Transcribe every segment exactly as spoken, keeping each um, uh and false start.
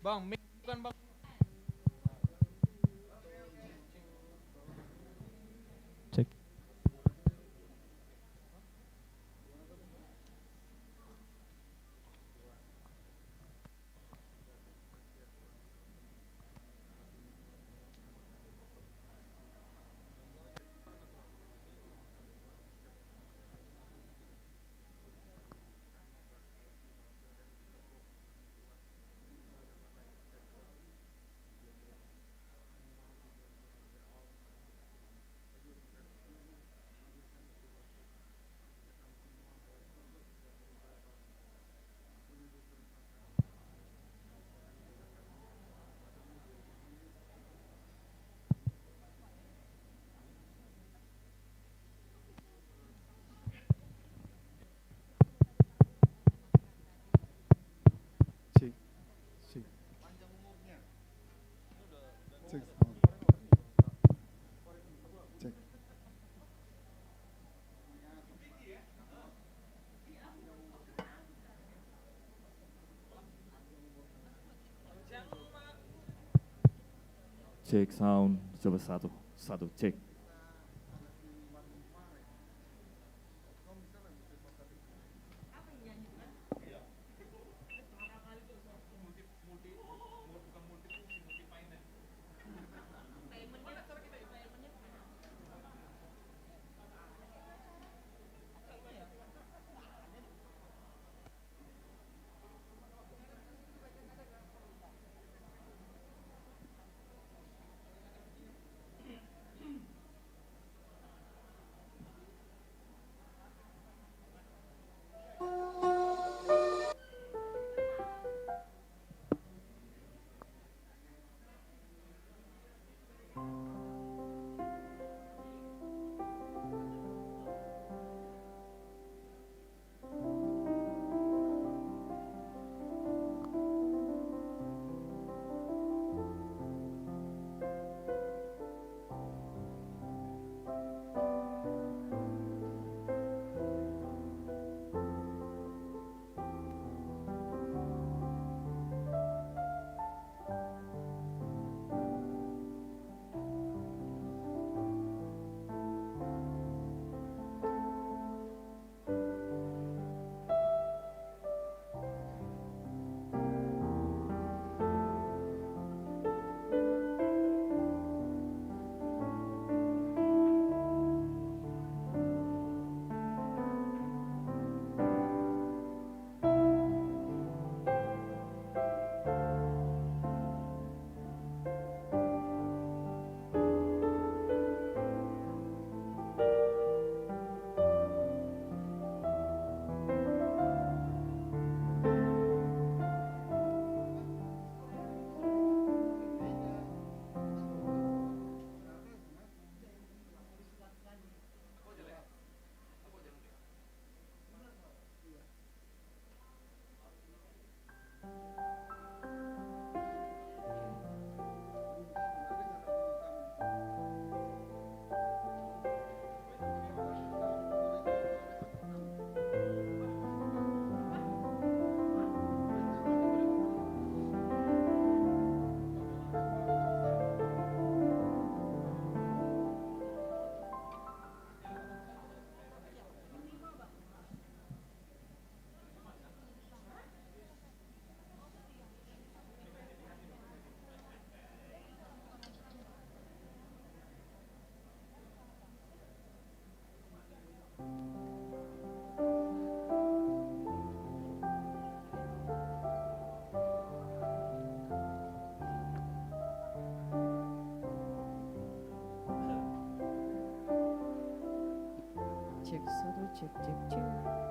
Bang, mic bukan, Bang. Cek. Cek, cek. Cek, sound. Cek. Cek sound, coba satu, satu, cek. Cek satu, cek, cek, cek.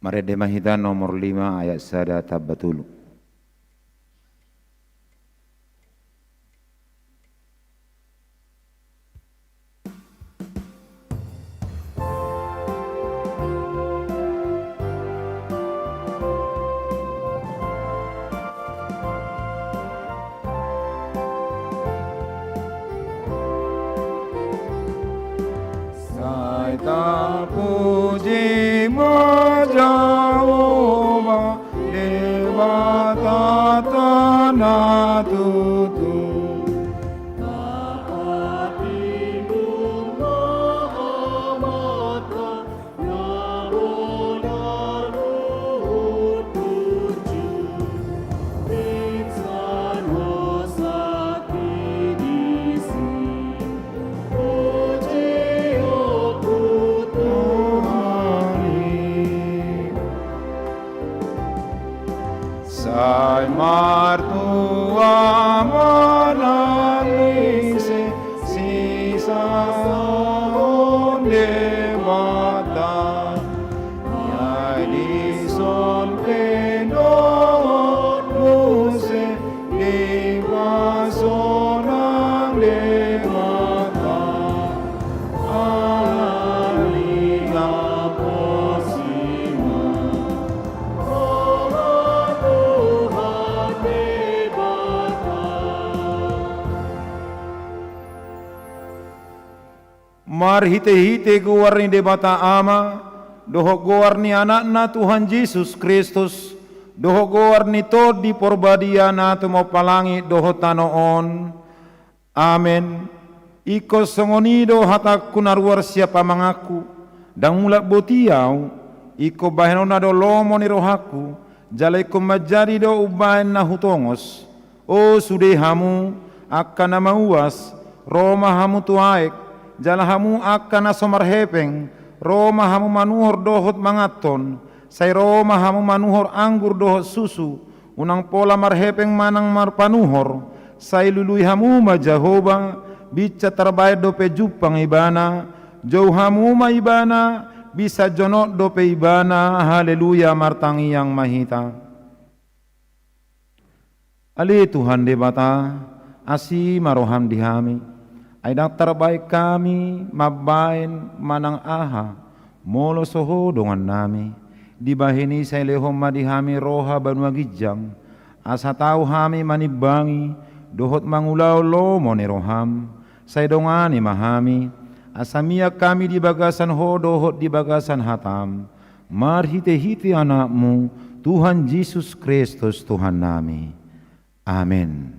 Marende ma hita nomor lima ayat sada tamba tolu. Sai tapuji ma Jahowa, Debata na tutu. Sai martua ma na lise sisaon Debata. Ia dison pe dohot muse dipasonang Debata. Ala ni na posi ma. Marhitehite goar ni Debata Ama, dohot goar ni Anakna Tuhan Jesus Kristus, dohot goar ni Tondi Porbadia na tumompa langit dohot tano on. Amen. Ingkon songon i do hatangku na ruar sian pamanganku, ndang mulak boti ahu, ingkon bahenonna do lomo ni rohangku, jala ingkon manjadi do umbahen na hutongos. O sude hamu, angka na mauas, ro ma hamu tu aek, jala hamu angka na so marhepeng, ro ma hamu manuhor dohot manganhon, sai ro ma hamu manuhor anggur dohot susu, unang pola marhepeng manang marpanuhor, sai lului hamu ma Jahowa, binsan tarbahen dope jumpang Ibana, jou hamu ma Ibana, binsan jonok dope Ibana, haleluya, martangiang ma hita. Ale Tuhan Debata, asi ma roham di hami, ai ndang tarbahen hami mambahen manang aha, molo so Ho dongannami. Dibahen i sai lehon ma di hami roha banua ginjang, asa tau hami manimbangi dohot mangulahon lomo ni roham. Sai dongani ma hami, asa mian hami di bagasan Ho dohot di bagasan hatam, marhitehite Anakmu, Tuhan Jesus Kristus Tuhannami. Amen.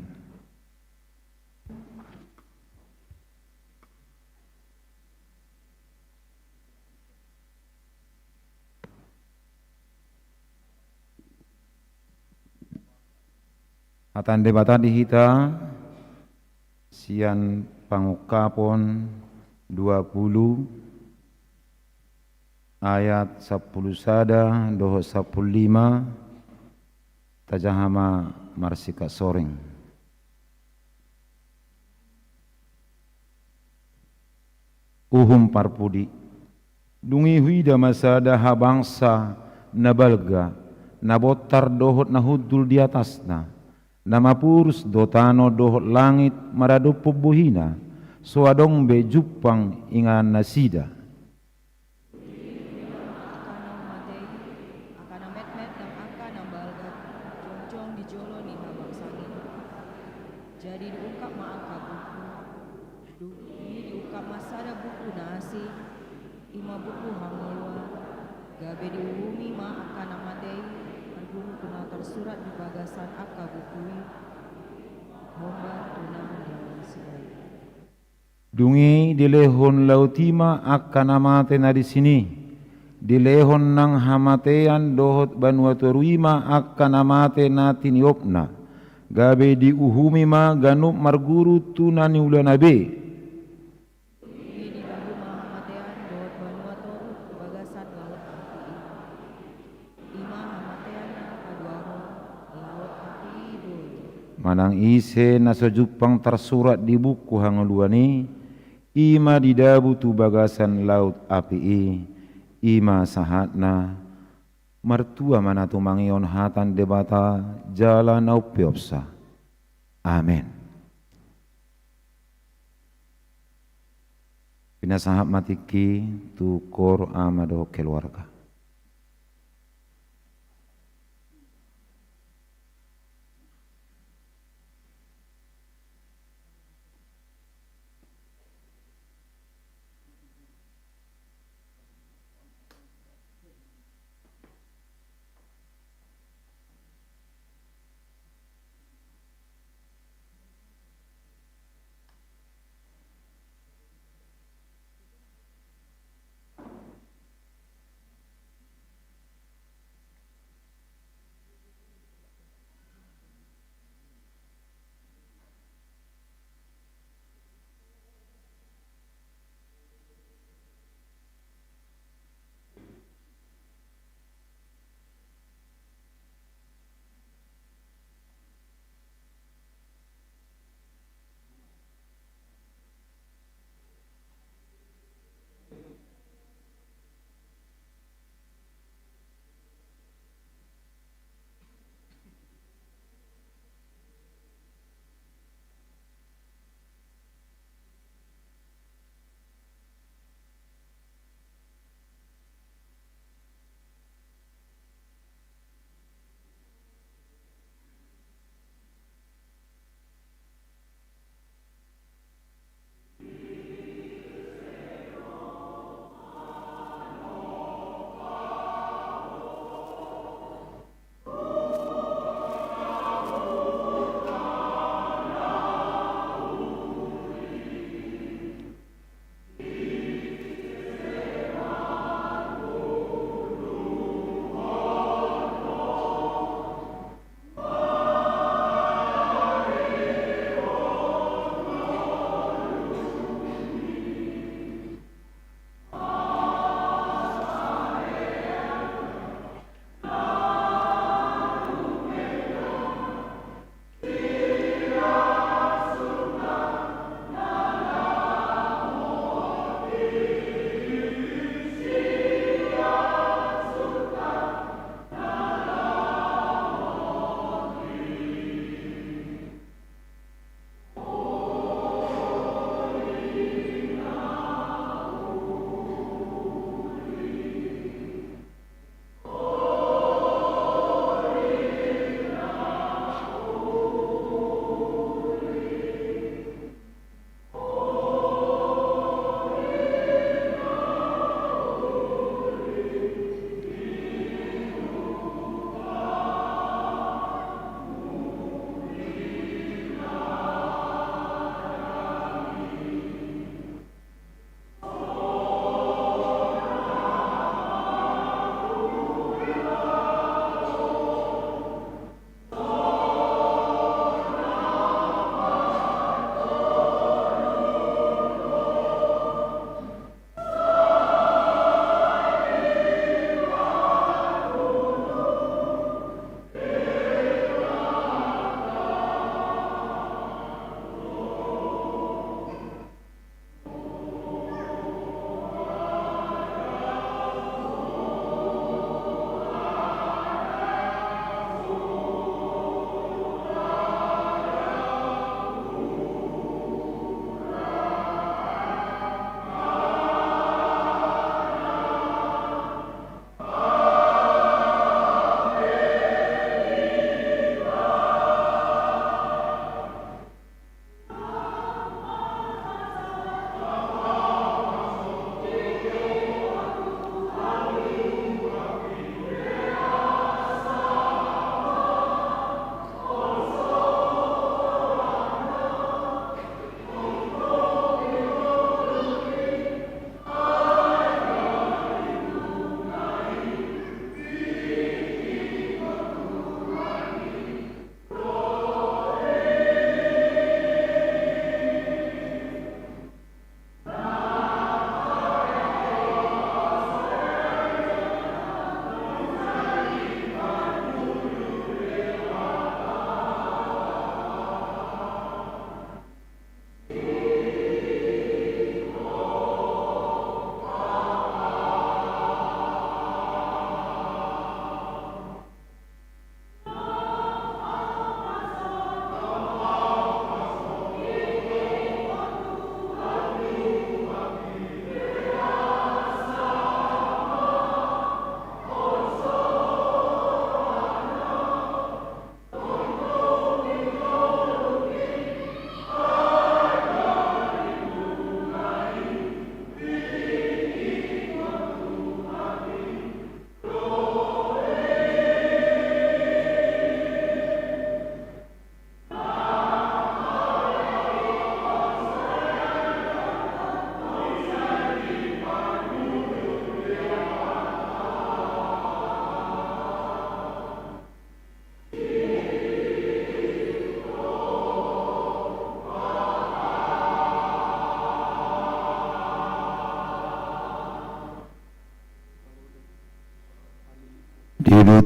Hata ni Debata di hita, sian Pangungkapon dua pulu ayat sampulu sada dohot sampulu lima, tajaha ma marsikat soring. Uhum parpudi. Dung i huida ma sada habangsa na balga, na bontar dohot na hundul di atasna, na mapurus do tano dohot langit maradophon bohina, so adong be jumpang inganan nasida. Angka na mate i, angka na metmet nang angka na balga, jongjong di jolo ni habangsa i. Jadi diungkap ma angka buku. Dung i diungkap ma sada buku na asing, i ma buku hangoluan. Gabe diuhumi ma angka na mate i, marguru tu na tarsurat di bagasan angka buku i, hombar tu na niula nasida i. Dung i dilehon laut i ma angka na mate na disi i, dilehon nang hamatean dohot banua toru i ma angka na mate na tiniopna, gabe diuhumi ma ganup marguru tu na niulana be. Dung i dibagi ma hamatean dohot banua toru tu bagasan laut api i. I ma hamatean na paduahon, laut api i do i. Manang ise na so jumpang tarsurat di buku hangoluan i, i ma didabu tu bagasan laut api i. I ma sahatna. Martua ma na tumangihon hata ni Debata jala na umpeopsa. Amen. Pinasahat ma tingki tu koor ama dohot keluarga.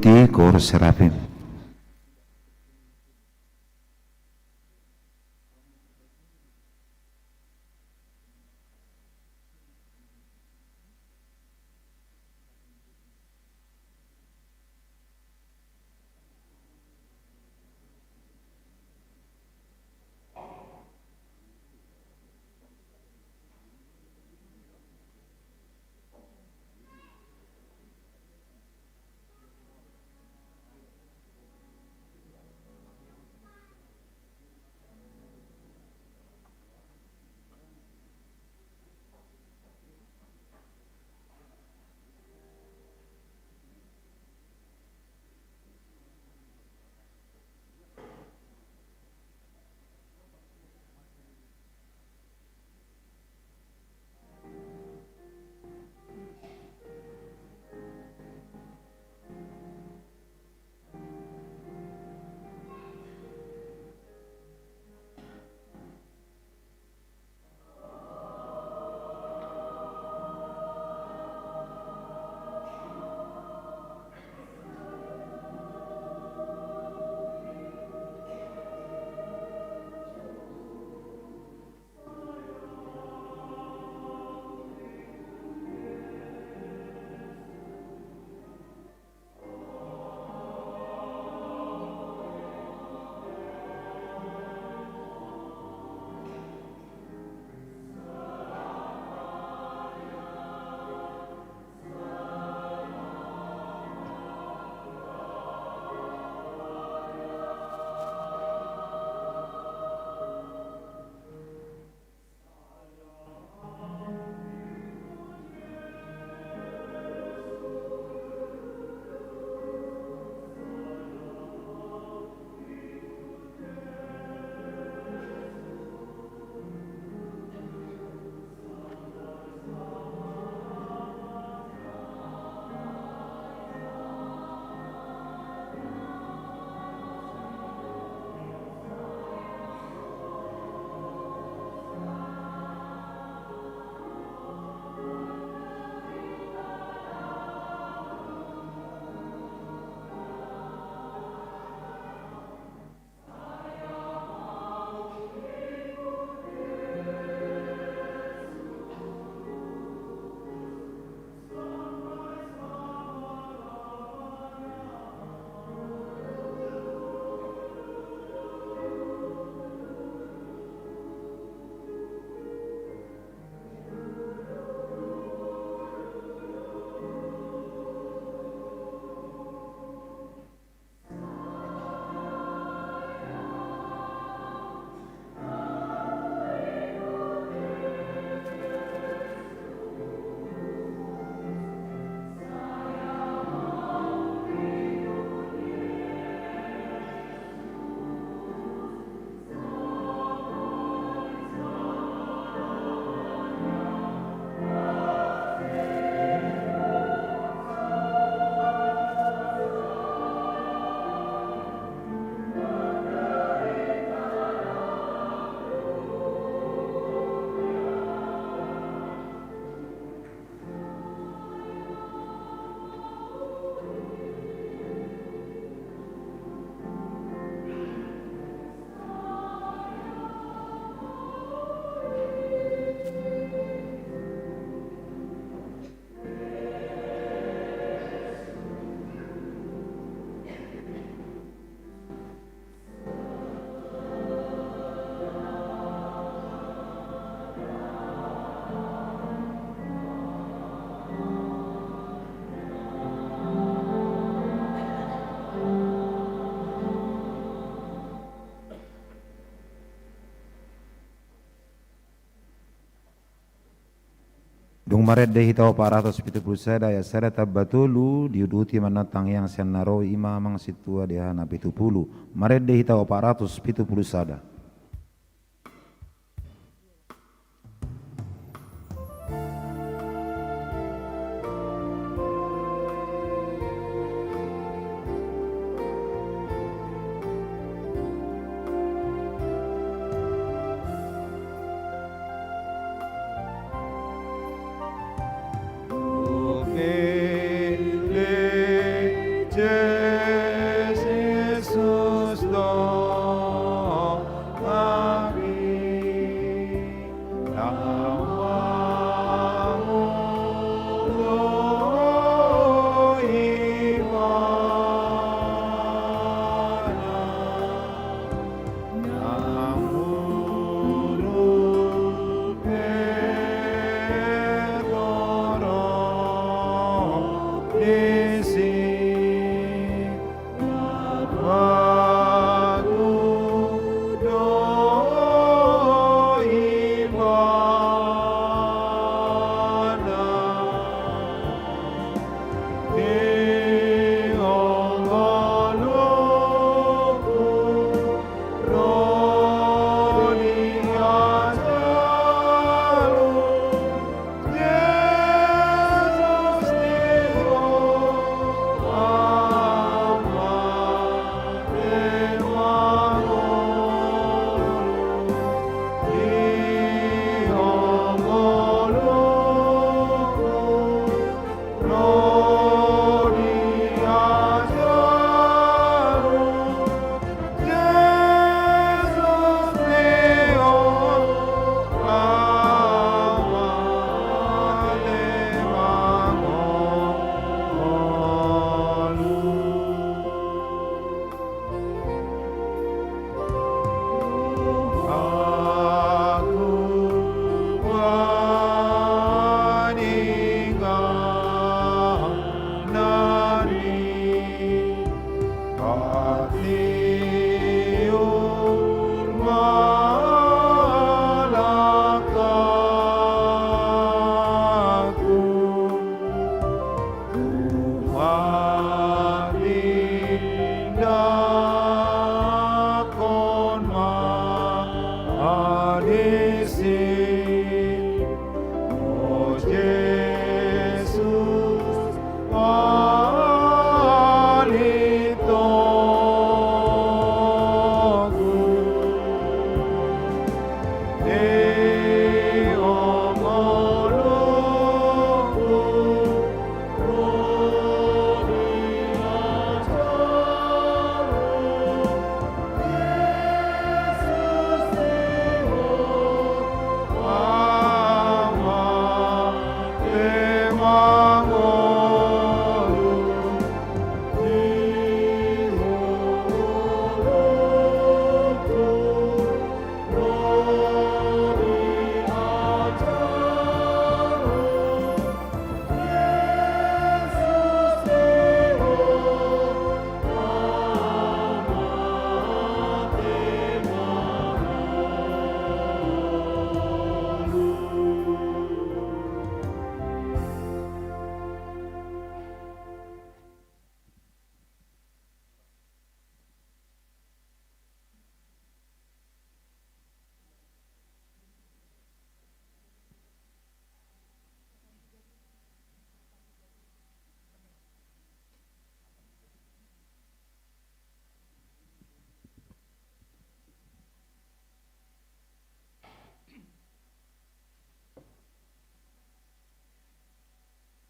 Di kor Serafim. Dung marende hita opat ratus pitu pulu sada ayat sada tamba tolu, diuduti ma annon tangiang sian na ro i ma amang sintua di aha na pitu pulu. Marende hita opat ratus pitu pulu sada.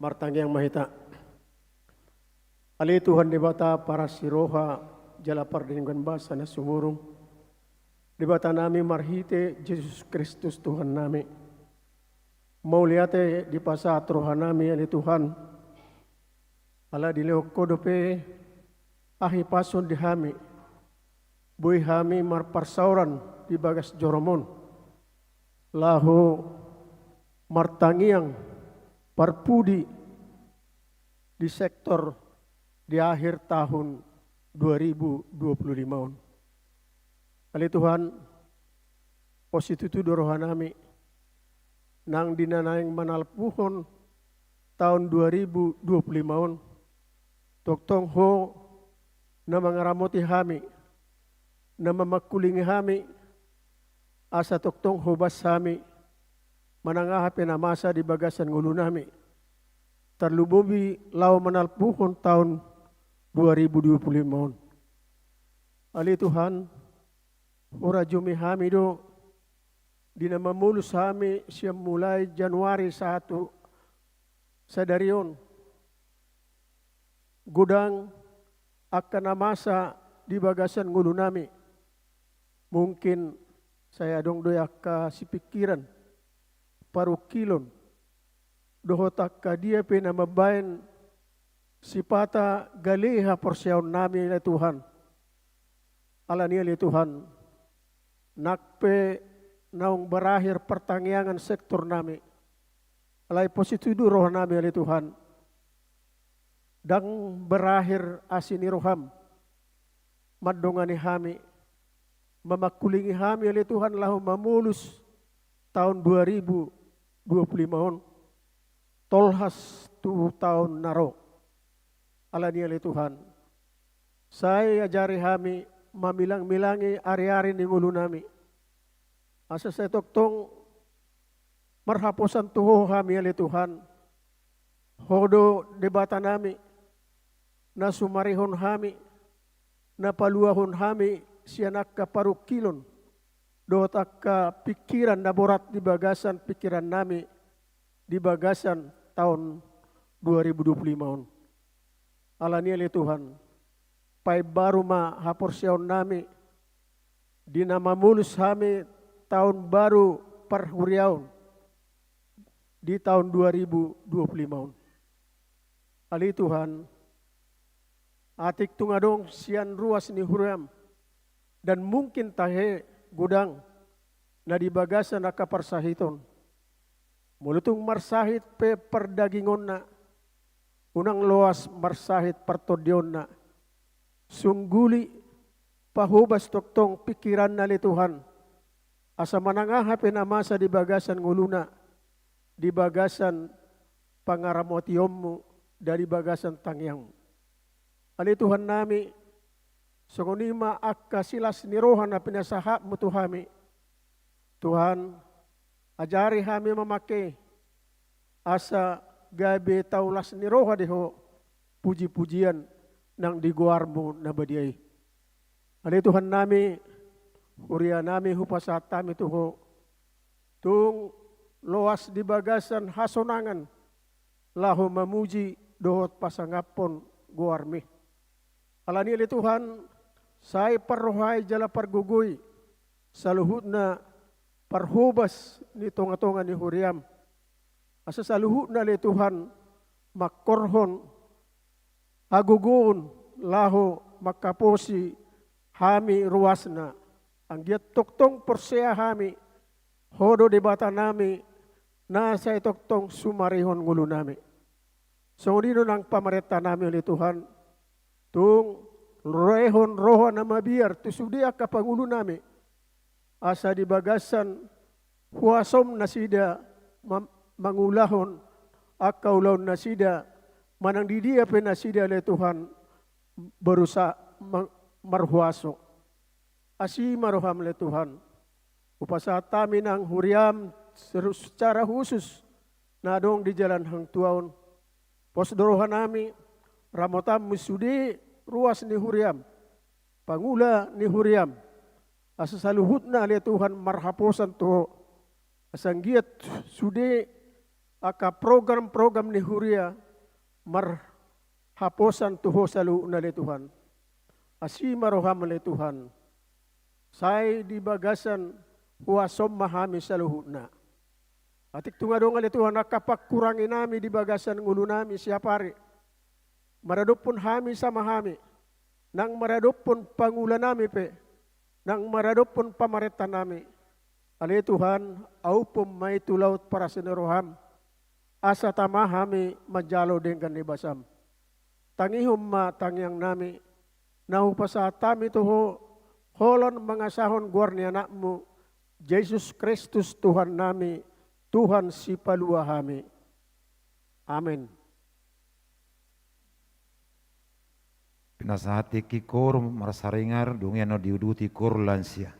Martangiang ma hita. Ale Tuhan Debata parasi roha jala pardenggan basa na sumurung, Debata nami marhite Jesus Kristus Tuhan nami. Mauliate dipasahat roha nami ale Tuhan, ala dilehon Ho dope hahipason di hami, boi hami marparsaoran di bagas joroMon, laho martangiang parpudi di sektor di akhir tahun dua ribu dua puluh lima on. Ale Tuhan, positutu do roha nami, nang di na naeng manalpuhon tahun dua ribu dua puluh lima on, tongtong Ho na mangaramoti hami, na mamangkulingi hami, asa tongtong hobas hami manang aha pe na masa di bagasan ngolu nami, tarlumobi laho manalpuhon tahun dua ribu dua puluh lima on. Ale Tuhan, hurajumi hami do di na mamolus hami sian mulai Januari sahat tu sadari on, godang angka na masa di bagasan ngolu nami. Mungkin sai adong do i angka sipingkiran, parungkilon, dohot angka dia pe na mambaen sipata gale haporseaon nami ale Tuhan. Alani ale Tuhan, nang pe naung berakhir partangiangan sektor nami, alai positutu do roha nami ale Tuhan, ndang berakhir asi ni roham mandongani hami, mamangkulingi hami ale Tuhan laho mamolus tahun dua ribu dua puluh lima on, tolhas tu tahun na ro. Alani ale Tuhan, sai ajari hami mamilangmilangi ariari ni ngolu nami, asa sai tongtong marhaposan tu Ho hami ale Tuhan. Ho do Debata nami na sumarihon hami, na paluahon hami sian angka parungkilon dohot angka pingkiran na borat di bagasan pingkiran nami di bagasan tahun dua ribu dua puluh lima on. Alani ale Tuhan, paimbaru ma haporseaon nami di na mamolus hami tahun baru parhuriaon di tahun dua ribu dua puluh lima on. Ale Tuhan, atik tung adong sian ruas ni huriam, dan mungkin tahe godang na di bagasan angka parsahiton. Molo tung marsahit pe pardagingonna, unang loas marsahit partondionna. Sungguli, pahobas tongtong pingkiranna ale Tuhan, asa manang aha pe na masa di bagasan ngoluna, di bagasan pangaramotionmu, dan di bagasan tangiangmu. Ale Tuhan nami, songon i ma angka silas ni roha na pinasahatmu tu hami. Tuhan, ajari hami mamangke, asa gabe tau las ni roha di Ho pujipujian nang di goarmu na badia i. Ale Tuhan nami, huria nami hupasahat hami tu Ho, tung loas di bagasan hasonangan laho mamuji dohot pasangaphon goarmi. Alani ale Tuhan, sai parrohai jala pargogoi saluhutna parhobas ni tongatonga ni huriam. Asa saluhutna ale Tuhan mangkorhon hagogoon laho mangkaposi hami ruasna. Anggiat tongtong porsea hami, Ho do Debata nami, na sai tongtong sumarihon ngolu nami. Songon i do nang pamarenta nami ale Tuhan, tung lehon roha na mabiar tu sude angka pangulu nami, asa di bagasan huasom nasida ma-, mangulahon angka ulaon nasida, manang di dia pe nasida ale Tuhan berusaha ma-, marhuaso. Asi ma roham ale Tuhan. Hupasahat hami nang huriam seru-, secara khusus na adong di jalan hangtua on. Pos do roha nami, ramotanmu sude ruas ni huriam, pangula ni huriam, asa saluhutna ale Tuhan marhaposan tu Ho, asa anggiat sude angka program-program ni huria marhaposan tu Ho saluhutna ale Tuhan. Asi ma roham ale Tuhan, sai di bagasan huasom ma hami saluhutna. Atik tung adong ale Tuhan angka pangkurangi nami di bagasan ngolu nami siapari, maradophon hami sama hami, nang maradophon pangula nami pe, nang maradophon pamarenta nami, ale Tuhan, auphon ma i tu laut parasi ni roham, asa tama hami manjalo denggan ni basam. Tangihon ma tangiang nami, na hupasahat hami tu Ho, holan mangasahon goar ni Anakmu, Jesus Kristus Tuhan nami, Tuhan sipalua hami. Amen. Pinasahat tingki koor marsaringar, dung i annon diuduti koor lansia.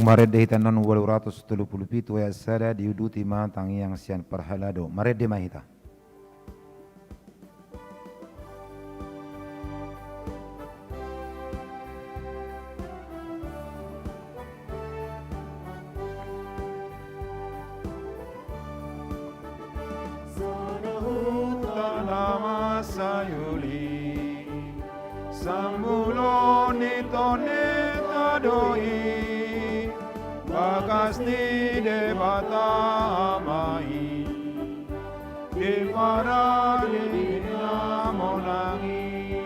Marende hita annon ualu ratus tolu pulu pitu ayat sada, diuduti ma tangiang sian parhalado. Marende ma hita. Sada huta na mansai uli, sambulon ni tondinta do i, bagas ni Debata Ama i, di paradei na monang i.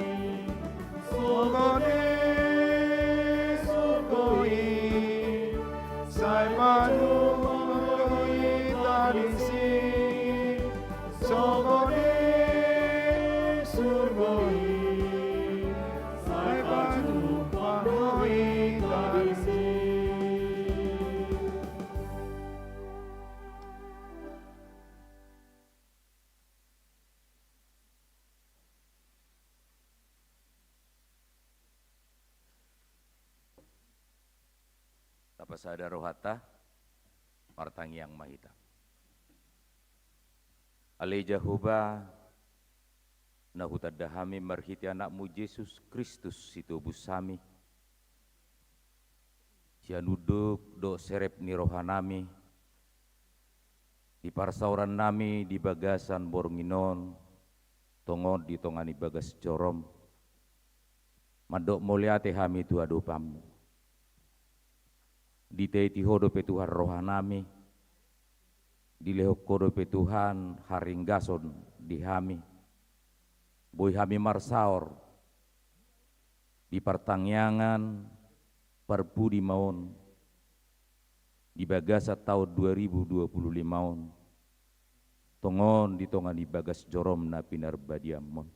Songon i surgo i, sai panuhon hita disi. Songon i surgo i, sai panuhon hita disi. Tapasada rohanta, martangiang ma hita. Ale Jahowa, na hutanda hami marhite Anakmu Jesus Kristus sitobus hami, sian unduk dohot serep ni rohanami, di parsaorannami di bagasan borngin on, tongon di tonga ni bagas jorom, mandok mauliate hami tu adopanmu. Ditaiti Ho dope Tuhan rohanami, dilehon Ho dope Tuhan haringgason di hami. Boi hami marsaor di partangiangan parpudi ma on di bagasan taon dua ribu dua puluh lima on, tongon di tonga ni bagas jorom na pinarbadiammon.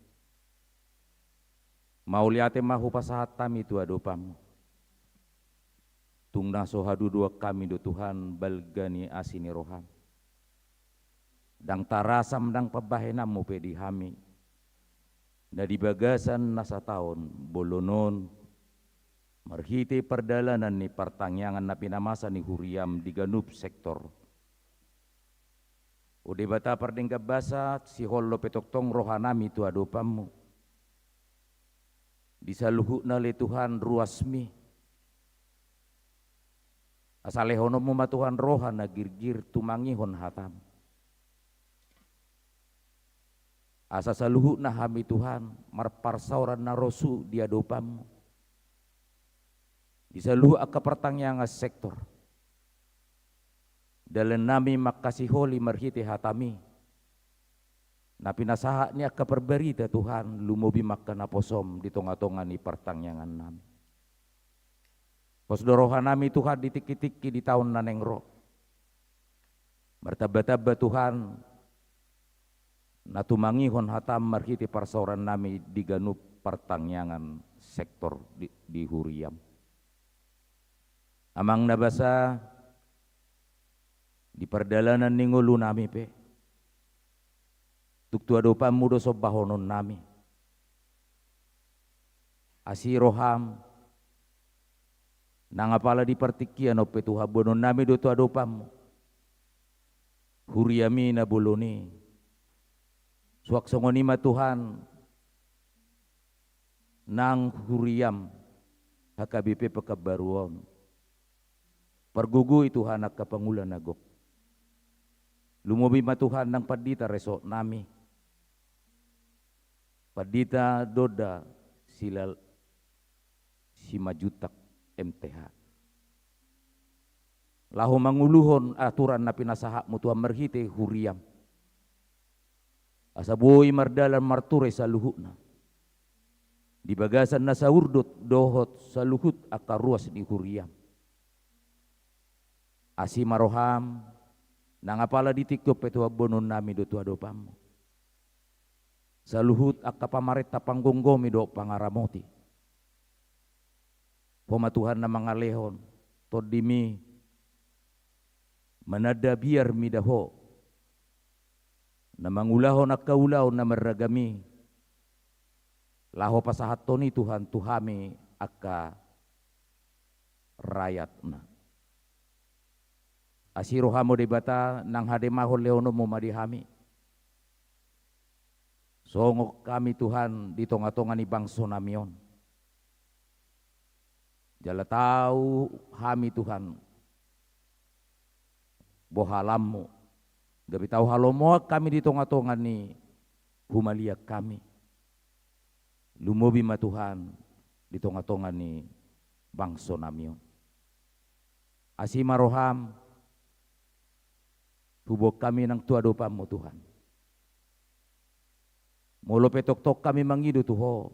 Mauliate ma hupasahat hami tu adopanmu. Tung na so haduduan hami do Tuhan balga ni asi ni roham. Ndang tarasam ndang pambahenanmu pe di hami, na di bagasan na sataon bolon on, marhite pardalanan ni partangiangan na pinamasa ni huriam di ganup sektor. O Debata pardenggan basa, sihol dope tongtong rohanami tu adopanmu. Di saluhutna ale Tuhan ruasmi. Asa lehononmu ma Tuhan roha na girgir tumangihon hatam. Asa saluhutna hami Tuhan marparsaoran na rosu di adopanmu. Di saluhut angka partangiangan sektor. Dalannami mangkasiholi marhite hatami. Na pinasahat ni angka parbarita Tuhan, lumobi ma angka naposom di tonga-tonga ni partangiangannami. Pos do rohanami Tuhan di tingki-tingki di taon na naeng ro. Martamba-tamba Tuhan, na tumangihon hatam marhite parsaorannami di ganup partangiangan sektor di, di huriam. Amang na basa, di pardalanan ni ngolunami pe, tung tu adopanmu do sombahononnami. Asi roham, nang apala di partingkian on pe Tuhan, boanonnami do tu adopanmu huriami na bolon i. Suang songon i ma Tuhan, nang huriam H K B P Pekanbaru on. Pargogoi Tuhan angka pangula na gok. Lumobi ma Tuhan nang pandita resort nami. Pandita Donda Silal Simanjuntak M T H. Laho manguluhon aturan na pinasahatmu Tuhan marhite huriam. Asa boi mardalan marture saluhutna. Di bagasan na saurdot dohot saluhut angka ruas ni huriam. Asi ma roham, nang apala di tingki on pe Tuhan boanonnami do tu adopanmu. Saluhut angka pamarenta panggomgomi dohot pangaramoti. Ho ma Tuhan na mangalehon tondimi, mananda biar mida ho, na mangulahon angka ulaon na marragam i, laho pasahathon i Tuhan tu hami angka rakyatna. Asi rohaM, o Debata, nang hademahon lehononMu ma di hami. Songon hami, Tuhan, di tongatonga ni bangso nami on. Jala tau hami, Tuhan, bohalanMu. Gabe tau halomoan hami di tongatonga ni humaliang hami. Lumobi ma, Tuhan, di tongatonga ni bangso nami on. Asi ma rohaM, huboan hami nang tu adopanMu, Tuhan. Molo pe tongtong hami mangido tu Ho,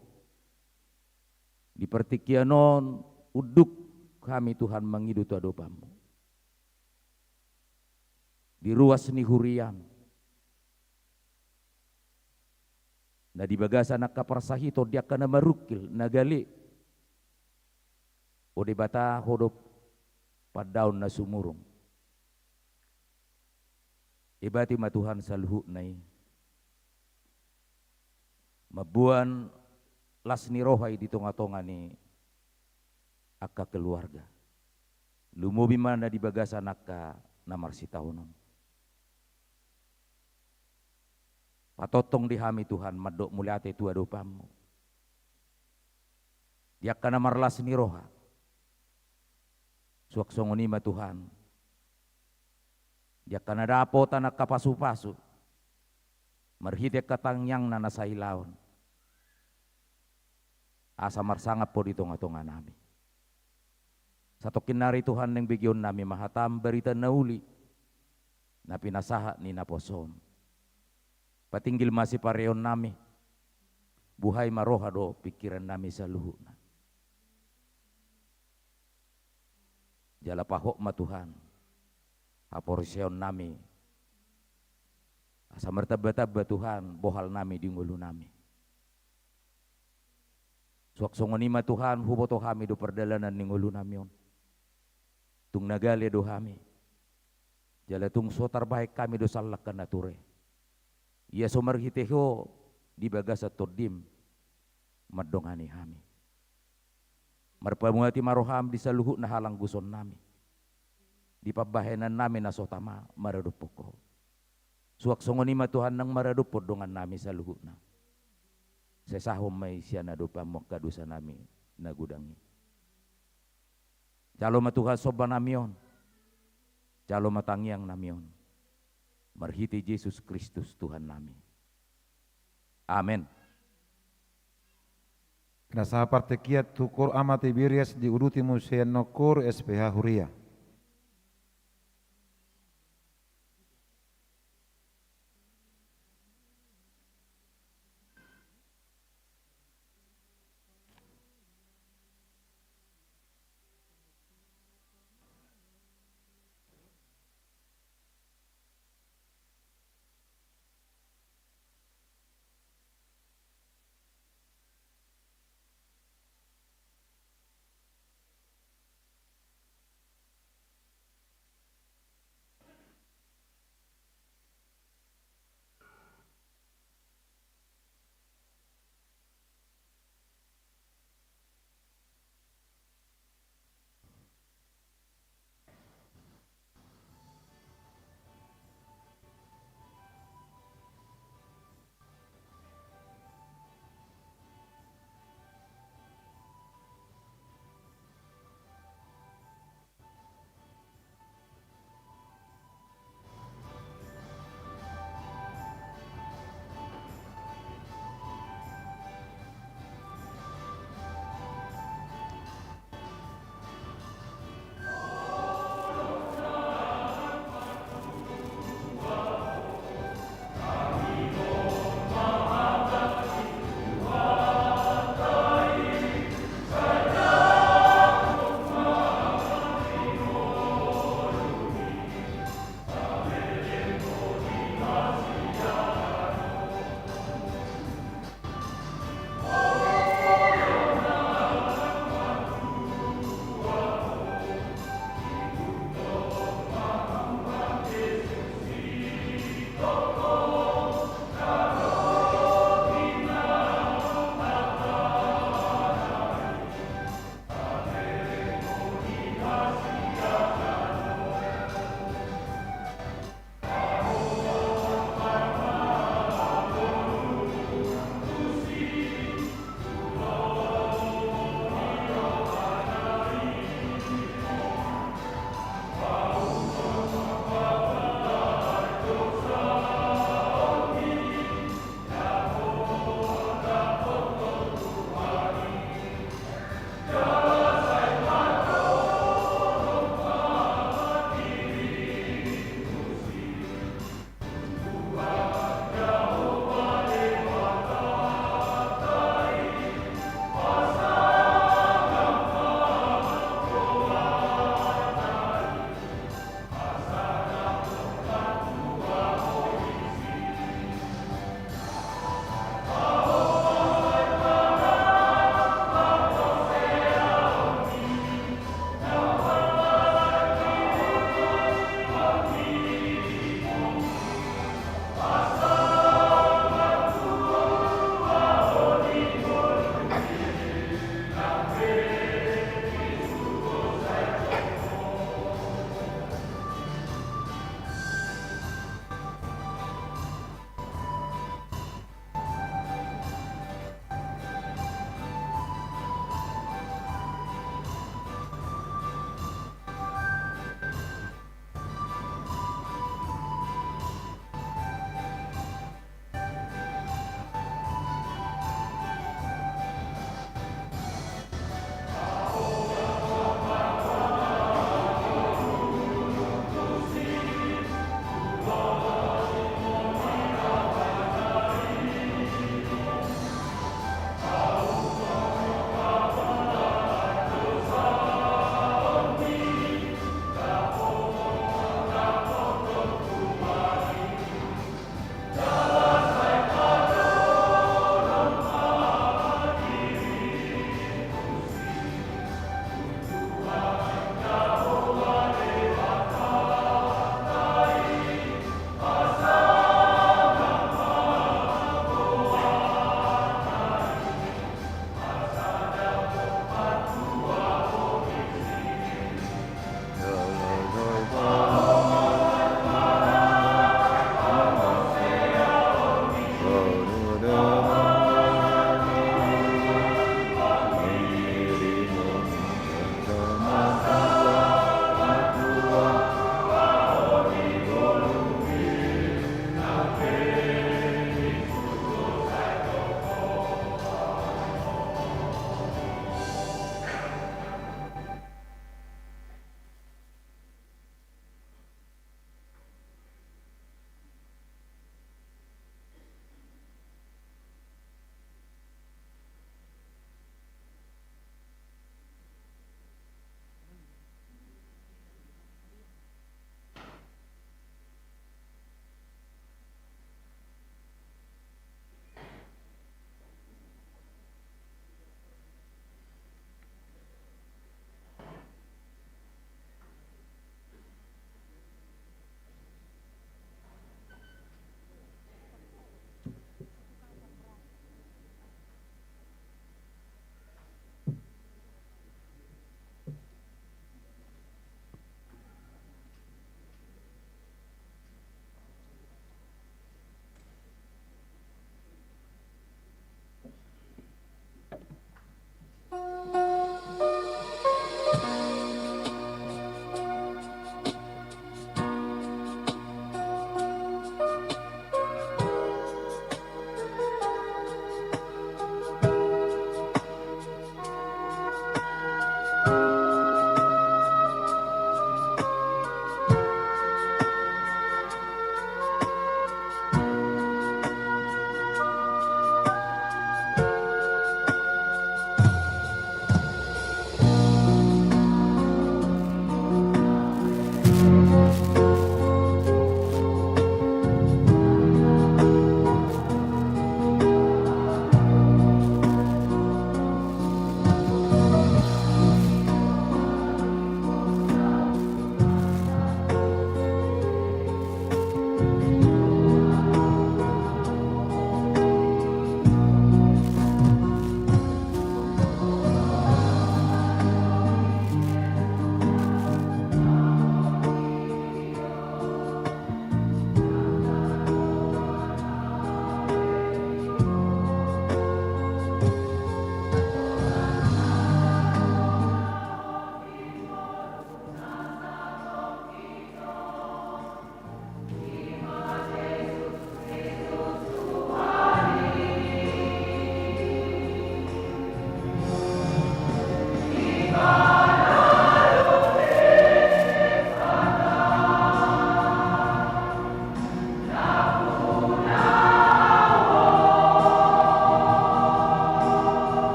di partingkian on unduk hami, Tuhan, mangido tu adopanMu. Di ruas ni huriaM, na di bagasan angka parsahiton di angka na marungkil, na gale. O Debata, Ho do pandaon na sumurung. Ebati ma, Tuhan, saluhutna i. Mamboan las ni roha i di tongatonga ni angka keluarga. Lumobi ma na di bagasan angka na marsitaonon. Patongtong di hami, Tuhan, mandok mauliate tu adopanMu. Di angka na marlas ni roha. Suang songon i ma, Tuhan, di angka na dapotan angka pasupasu marhite angka tangiangna na sailaon, asa marsangap Ho di tongatonga nami. Satongkin nari, Tuhan, naeng begeon nami ma hataM, barita na uli na pinasahat ni naposoM. Patinggil ma sipareon nami. Buhai ma roha dohot pingkiran nami saluhutna. Jala pahot ma, Tuhan, haporseaon nami, asa martambatamba, Tuhan, bohal nami di ngolu nami. Suang songon i ma, Tuhan, huboto hami do pardalanan ni ngolu nami on. Tung na gale do hami. Jala tung so tarbahen hami do sallangka na ture. Ia so marhite Ho di bagasan TondiM mandongani hami. Marpamuati ma rohaM di saluhutna halangguson nami, di pambahenan nami na so tama maradophon Ho. Suang songon i ma, Tuhan, nang maradophon dongan nami saluhutna. Sesahon ma i sian adopanMu angka dosa nami na godang i. Jalo ma, Tuhan, somba nami on. Jalo ma tangiang nami on. Marhite Jesus Kristus Tuhan nami. Amen. Pinasahat partingkian tu Koor Ama Tiberias diuduti muse annon Koor S P H Huria.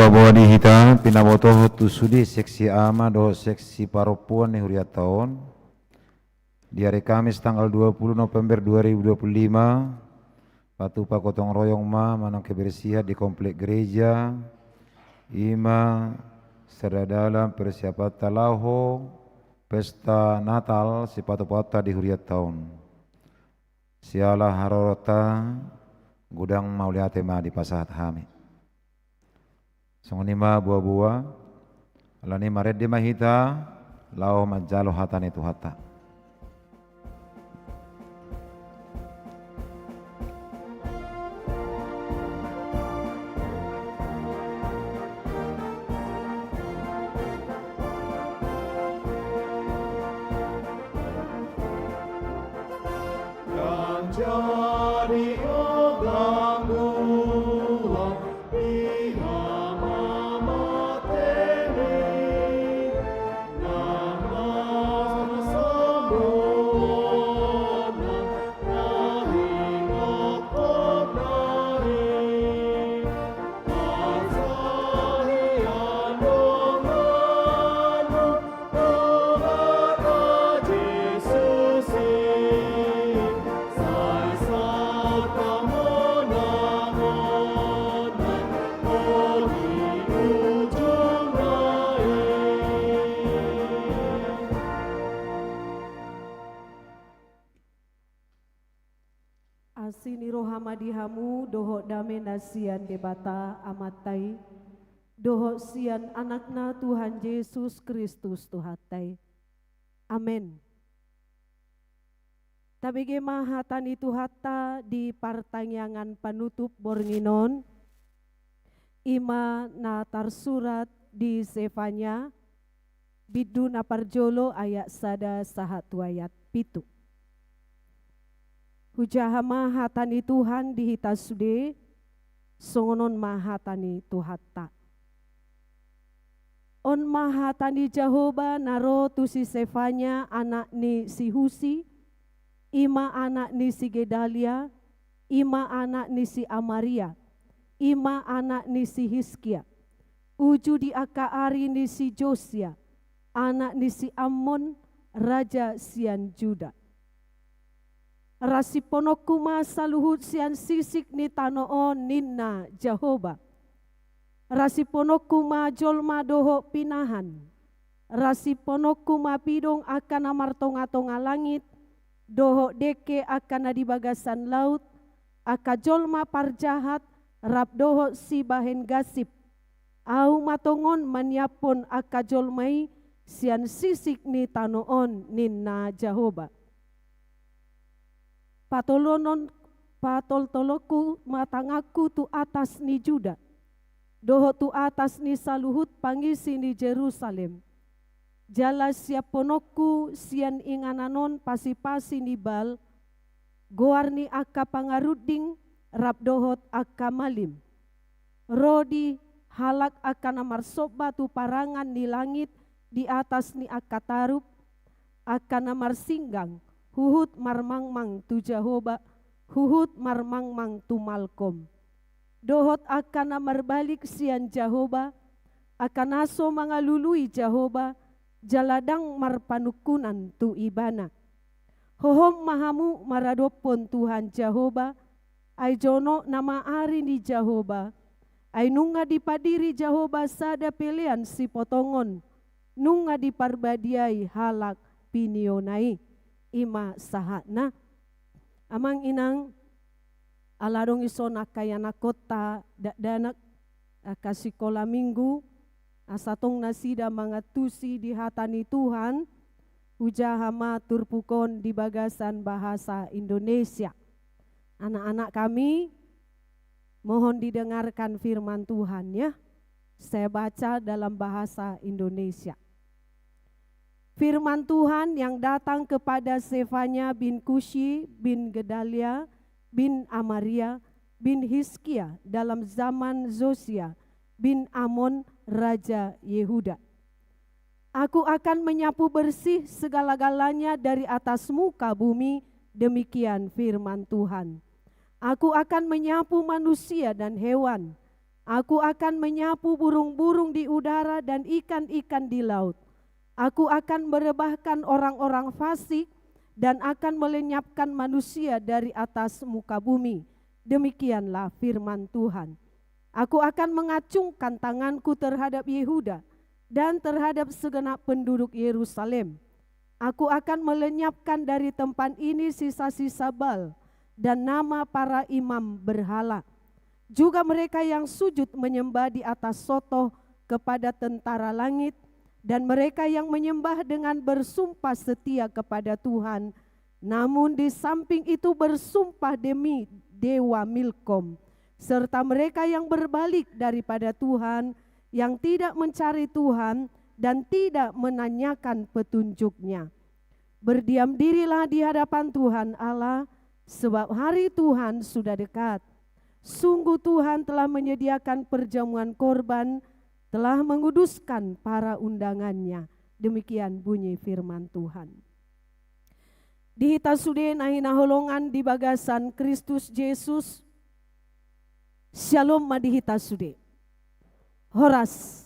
Boa di hita, pinabotohon tu sude seksi ama dohot seksi parompuan ni hurianta on. Di hari Kamis tanggal dua puluh November dua ribu dua puluh lima, patupa gotong royong ma manang kebersihan di komplek gereja, i ma sada dalan persiapanta laho pesta Natal sipatupaonta di hurianta on. Siala haroronta, godang mauliate ma dipasahat hami. Songon i ma boa-boa, alani i marende ma hita, laho manjalo hata ni Tuhanta. Asi ni roha ma di hamu dohot dame na sian Debata Amanta i, dohot sian Anakna Tuhan Jesus Kristus Tuhanta i. Amen. Tabege ma hata ni Tuhanta di partangiangan panutup borngin on, i ma na tarsurat di Zefanya, bindu na parjolo ayat sada sahat tu ayat pitu. Hujaha ma hata ni Tuhan di hita sude, songon on ma hata ni Tuhanta. On ma hata ni Jahowa na ro tu si Zefanya anak ni si Husi, i ma anak ni si Gedalia, i ma anak ni si Amaria, i ma anak ni si Hiskia, uju di angka ari ni si Josia, anak ni si Amon, raja sian Juda. Rasiphononku ma saluhut sian sisik ni tano on, ninna Jahowa. Rasiphononku ma jolma dohot pinahan. Rasiphononku ma pidong angka na martonga-tonga langit, dohot dengke angka na di bagasan laut, angka jolma parjahat, rap dohot sibahen gasip. Ahu ma tongon maniaphon angka jolma i sian sisik ni tano on, ninna Jahowa. Patolonon, patoltolonku ma tanganku tu atas ni Juda, dohot tu atas ni saluhut pangisi ni Jerusalem. Jala siaphononku sian inganan on pasi-pasi ni Baal, goar ni angka pangarunding rap dohot angka malim. Ro di halak angka na marsomba tu parangan ni langit di atas ni angka tarup, angka na marsinggang, huhut marmangmang tu Jahowa, huhut marmangmang tu Malkom. Dohot angka na marbalik sian Jahowa, angka na so mangalului Jahowa, jala ndang marpanungkunan tu Ibana. Hohom ma hamu maradophon Tuhan Jahowa, ai jonok nama ari ni Jahowa, ai nunga dipadiri Jahowa sada pelean sipotongon, nunga diparbadiai halak piniona i. I ma sahatna. Amang inang, ala adong dison angka ianakhonta dakdanak, angka sikola minggu, asa tong nasida mangantusi di hata ni Tuhan, hujaha ma turpuk on di bagasan bahasa Indonesia. Anak-anak kami, mohon didengarkan firman Tuhan, ya. Saya baca dalam bahasa Indonesia. Firman Tuhan yang datang kepada Zefanya bin Kushi bin Gedalia bin Amaria bin Hizkia dalam zaman Zosia bin Amon, raja Yehuda. Aku akan menyapu bersih segala-galanya dari atas muka bumi, demikian firman Tuhan. Aku akan menyapu manusia dan hewan, Aku akan menyapu burung-burung di udara dan ikan-ikan di laut. Aku akan merebahkan orang-orang fasik dan akan melenyapkan manusia dari atas muka bumi. Demikianlah firman Tuhan. Aku akan mengacungkan tanganku terhadap Yehuda dan terhadap segenap penduduk Yerusalem. Aku akan melenyapkan dari tempat ini sisa-sisa Baal dan nama para imam berhala. Juga mereka yang sujud menyembah di atas sotoh kepada tentara langit, dan mereka yang menyembah dengan bersumpah setia kepada Tuhan, namun di samping itu bersumpah demi dewa Milkom, serta mereka yang berbalik daripada Tuhan, yang tidak mencari Tuhan dan tidak menanyakan petunjuk-Nya. Berdiam dirilah di hadapan Tuhan Allah, sebab hari Tuhan sudah dekat. Sungguh Tuhan telah menyediakan perjamuan korban, telah menguduskan para undangan-Nya. Demikian bunyi firman Tuhan. Di hita sude na hinaholongan di bagasan Kristus Jesus, Syalom ma di hita sude. Horas.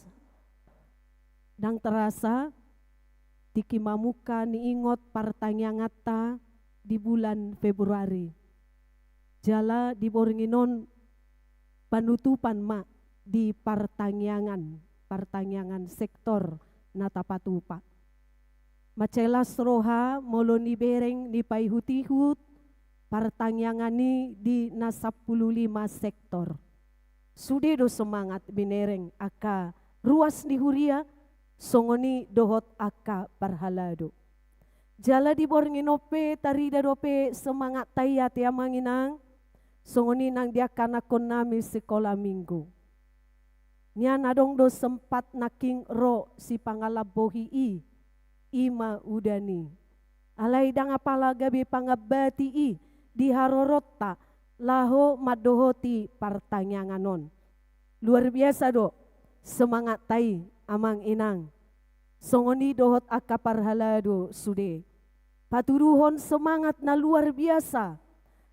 Ndang terasa, tingki mamungka niingot partangianganta di bulan Februari. Jala di borngin on panutupan ma di partangiangan, partangiangan sektor na tapatupa. Mansai las roha molo nibereng nipaihut-ihut partangiangan i di na sampulu lima sektor. Sude do semangat binereng angka ruas ni huria, songon i dohot angka parhalado. Jala di borngin on pe tarida dope semangatta i ate amang inang, songon i nang di angka anakkonnami sikola minggu. Nian adong do sempat nangkin ro sipangalambohi i, i ma udan i. Alai ndang apala gabe pangambati i di haroronta laho mandohoti partangiangan on. Luar biasa do semangatta i amang inang. Songon i dohot angka parhalado sude. Patuduhon semangat na luar biasa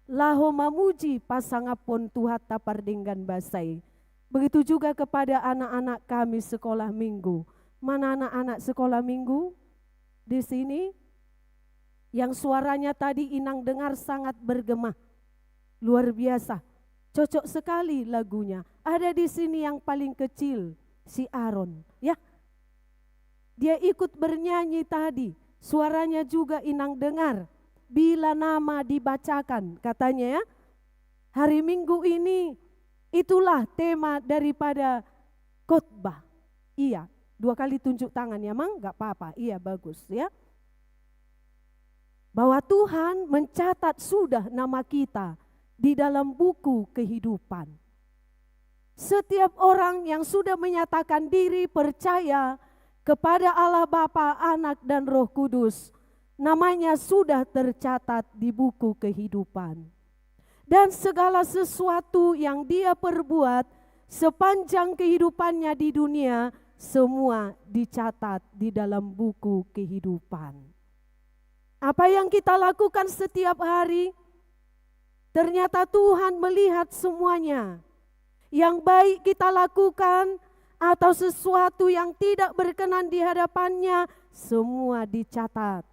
laho mamuji pasangaphon Tuhanta pardenggan basa i. Begitu juga kepada anak-anak kami sekolah minggu. Mana anak-anak sekolah minggu? Di sini yang suaranya tadi inang dengar sangat bergema. Luar biasa. Cocok sekali lagunya. Ada di sini yang paling kecil, si Aaron, ya. Dia ikut bernyanyi tadi. Suaranya juga inang dengar. Bila nama dibacakan, katanya ya. Hari Minggu ini, itulah tema daripada khotbah. Iya, dua kali tunjuk tangan ya, Mang, nggak apa-apa. Iya, bagus ya. Bahwa Tuhan mencatat sudah nama kita di dalam buku kehidupan. Setiap orang yang sudah menyatakan diri percaya kepada Allah Bapa, Anak, dan Roh Kudus, namanya sudah tercatat di buku kehidupan. Dan segala sesuatu yang dia perbuat sepanjang kehidupannya di dunia, semua dicatat di dalam buku kehidupan. Apa yang kita lakukan setiap hari, ternyata Tuhan melihat semuanya. Yang baik kita lakukan atau sesuatu yang tidak berkenan di hadapan-Nya, semua dicatat.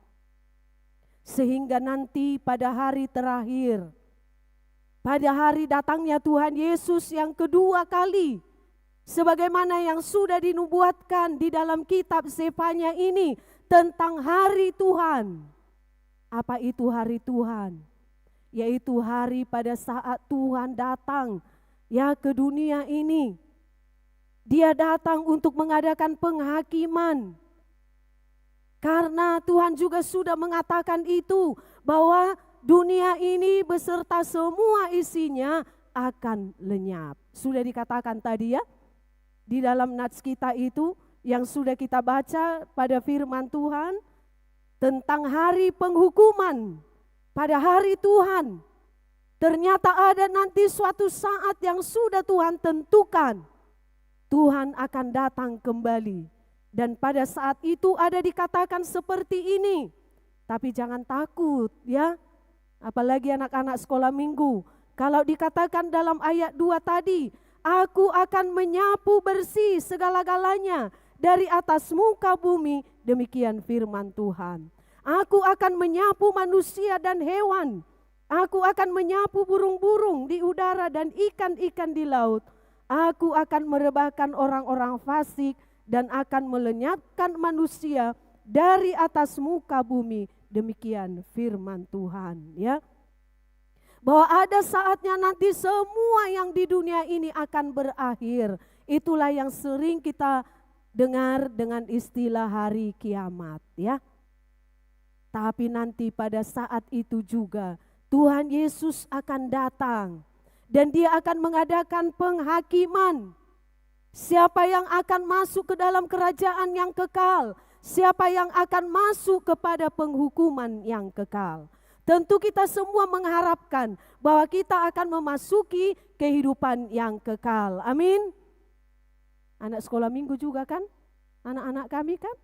Sehingga nanti pada hari terakhir, pada hari datangnya Tuhan Yesus yang kedua kali, sebagaimana yang sudah dinubuatkan di dalam kitab Zefanya ini tentang hari Tuhan. Apa itu hari Tuhan? Yaitu hari pada saat Tuhan datang, ya, ke dunia ini. Dia datang untuk mengadakan penghakiman. Karena Tuhan juga sudah mengatakan itu, bahwa dunia ini beserta semua isinya akan lenyap. Sudah dikatakan tadi, ya, di dalam nats kita itu, yang sudah kita baca pada firman Tuhan, tentang hari penghukuman, pada hari Tuhan. Ternyata ada nanti suatu saat yang sudah Tuhan tentukan. Tuhan akan datang kembali. Dan pada saat itu ada dikatakan seperti ini. Tapi jangan takut, ya. Apalagi anak-anak sekolah minggu. Kalau dikatakan dalam ayat dua tadi, Aku akan menyapu bersih segala-galanya dari atas muka bumi, demikian firman Tuhan. Aku akan menyapu manusia dan hewan. Aku akan menyapu burung-burung di udara dan ikan-ikan di laut. Aku akan merebahkan orang-orang fasik dan akan melenyapkan manusia dari atas muka bumi. Demikian firman Tuhan, ya. Bahwa ada saatnya nanti semua yang di dunia ini akan berakhir. Itulah yang sering kita dengar dengan istilah hari kiamat, ya. Tapi nanti pada saat itu juga Tuhan Yesus akan datang dan Dia akan mengadakan penghakiman. Siapa yang akan masuk ke dalam kerajaan yang kekal? Siapa yang akan masuk kepada penghukuman yang kekal? Tentu kita semua mengharapkan bahwa kita akan memasuki kehidupan yang kekal. Amin. Anak sekolah minggu juga kan? Anak-anak kami kan?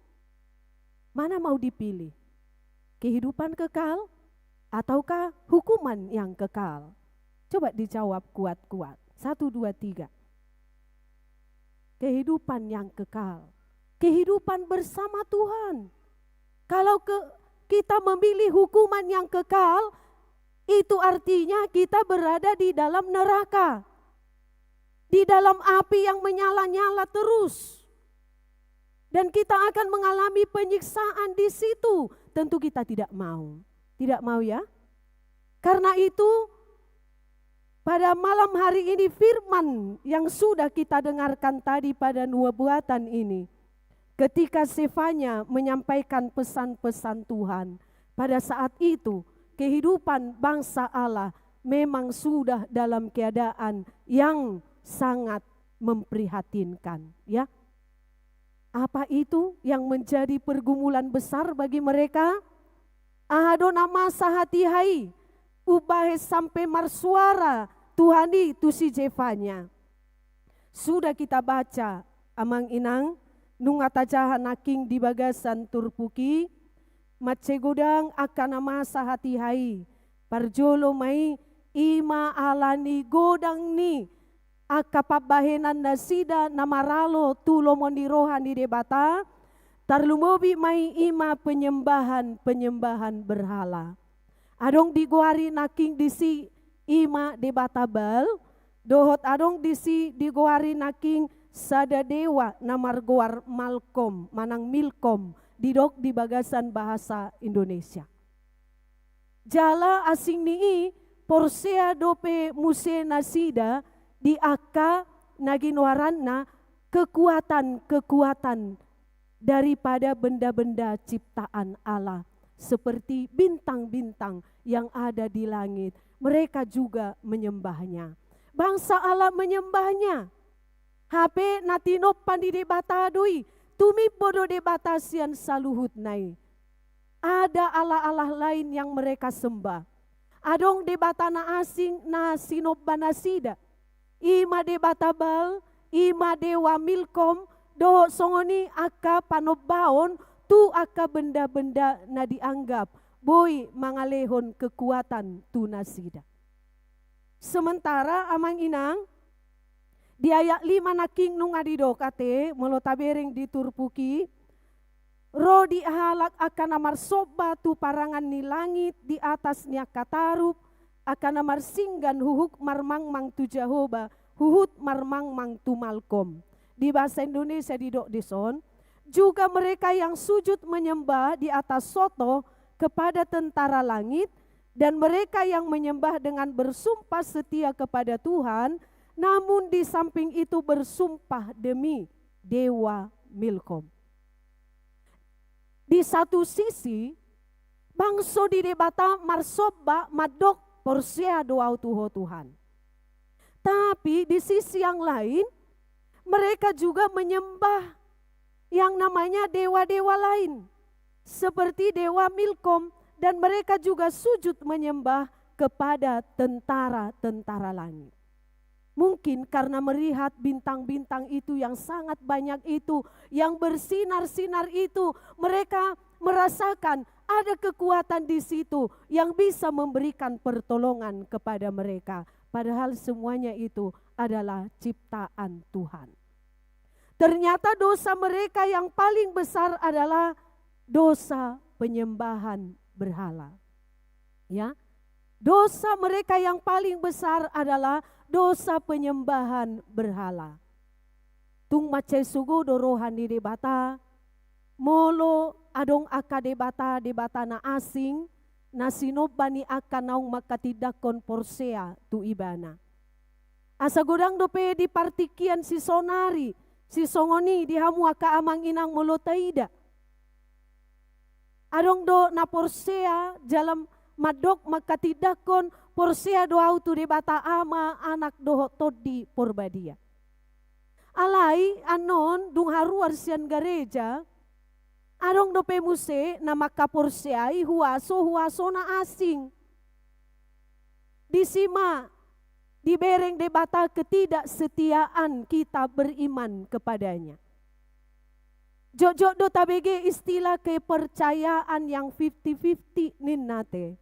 Mana mau dipilih? Kehidupan kekal ataukah hukuman yang kekal? Coba dijawab kuat-kuat. Satu, dua, tiga. Kehidupan yang kekal. Kehidupan bersama Tuhan. Kalau ke, kita memilih hukuman yang kekal, itu artinya kita berada di dalam neraka. Di dalam api yang menyala-nyala terus. Dan kita akan mengalami penyiksaan di situ. Tentu kita tidak mau. Tidak mau, ya? Karena itu, pada malam hari ini firman yang sudah kita dengarkan tadi pada nubuatan ini, ketika Zefanya menyampaikan pesan-pesan Tuhan, pada saat itu kehidupan bangsa Allah memang sudah dalam keadaan yang sangat memprihatinkan, ya. Apa itu yang menjadi pergumulan besar bagi mereka? Aha do na masa hatiha i, umbahen sampe marsuara Tuhan i tu si Zefanya. Sudah kita baca, amang inang, nunga tajaha nangkin di bagasan turpuk i, mansai godang angka na masa hatiha i, parjolo ma i, i ma ala ni godang ni angka pambahenan nasida na maralo tu lomo ni roha ni Debata, tarlumobi ma i, i ma penyembahan-penyembahan berhala. Adong digoari nangkin disi i ma debata Baal, dohot adong disi digoari nangkin sada dewa na margoar Malkom, manang Milkom, didok di bagasan bahasa Indonesia. Jala asing ni i, porsea dope muse nasida di angka na ginoaranna kekuatan-kekuatan daripada benda-benda ciptaan Allah, seperti bintang-bintang yang ada di langit. Mereka juga menyembahnya. Bangsa Allah menyembahnya. Hape na tinompa ni Debata do i, tumimbo do Debata sian saluhutna i. Ada allah-allah lain yang mereka sembah. Adong debata na asing na sinomba nasida. I ma debata Baal, i ma dewa Milkom, dohot songon i angka panombaon tu angka benda-benda na dianggap boi mangalehon kekuatan tu nasida. Sementara amang inang, di ayat lima nangkin nunga didok ate, molo tabereng di turpuk i, ro di halak angka na marsomba tu parangan ni langit di atas ni angka tarup, angka na marsinggan huhut marmangmang tu Jahowa, huhut marmangmang tu Malkom. Di bahasa Indonesia didok dison, juga mereka yang sujud menyembah di atas sotoh kepada tentara langit, dan mereka yang menyembah dengan bersumpah setia kepada Tuhan, namun di samping itu bersumpah demi dewa Milkom. Di satu sisi, bangso ni Debata marsomba mandok porsea do au tu Ho Tuhan. Tapi di sisi yang lain, mereka juga menyembah yang namanya dewa-dewa lain, seperti dewa Milkom, dan mereka juga sujud menyembah kepada tentara-tentara langit. Mungkin karena melihat bintang-bintang itu yang sangat banyak itu, yang bersinar-sinar itu, mereka merasakan ada kekuatan di situ yang bisa memberikan pertolongan kepada mereka. Padahal semuanya itu adalah ciptaan Tuhan. Ternyata dosa mereka yang paling besar adalah dosa penyembahan berhala. Ya, dosa mereka yang paling besar adalah dosa penyembahan berhala. Tung mansai sogo do roha ni Debata, molo adong angka debata, debata na asing, na sinomba ni angka naung mangkatindangkon porsea tu ibana. Asa godang dope di partingkian sisonari, sisongon i di hamu angka amang inang molo taida. Adong do na porsea jala mandok mangkatindangkon porsea do au tu Debata Ama, Anak dohot Tondi Porbadia. Alai annon dung haruar sian gareja, adong dope muse na mangkaporseai huaso-huaso na asing. Disi ma dibereng Debata ketidaksetiaan kita beriman kepada-Nya. Jotjot do tabege istilah kepercayaan yang fifty fifty ninna te.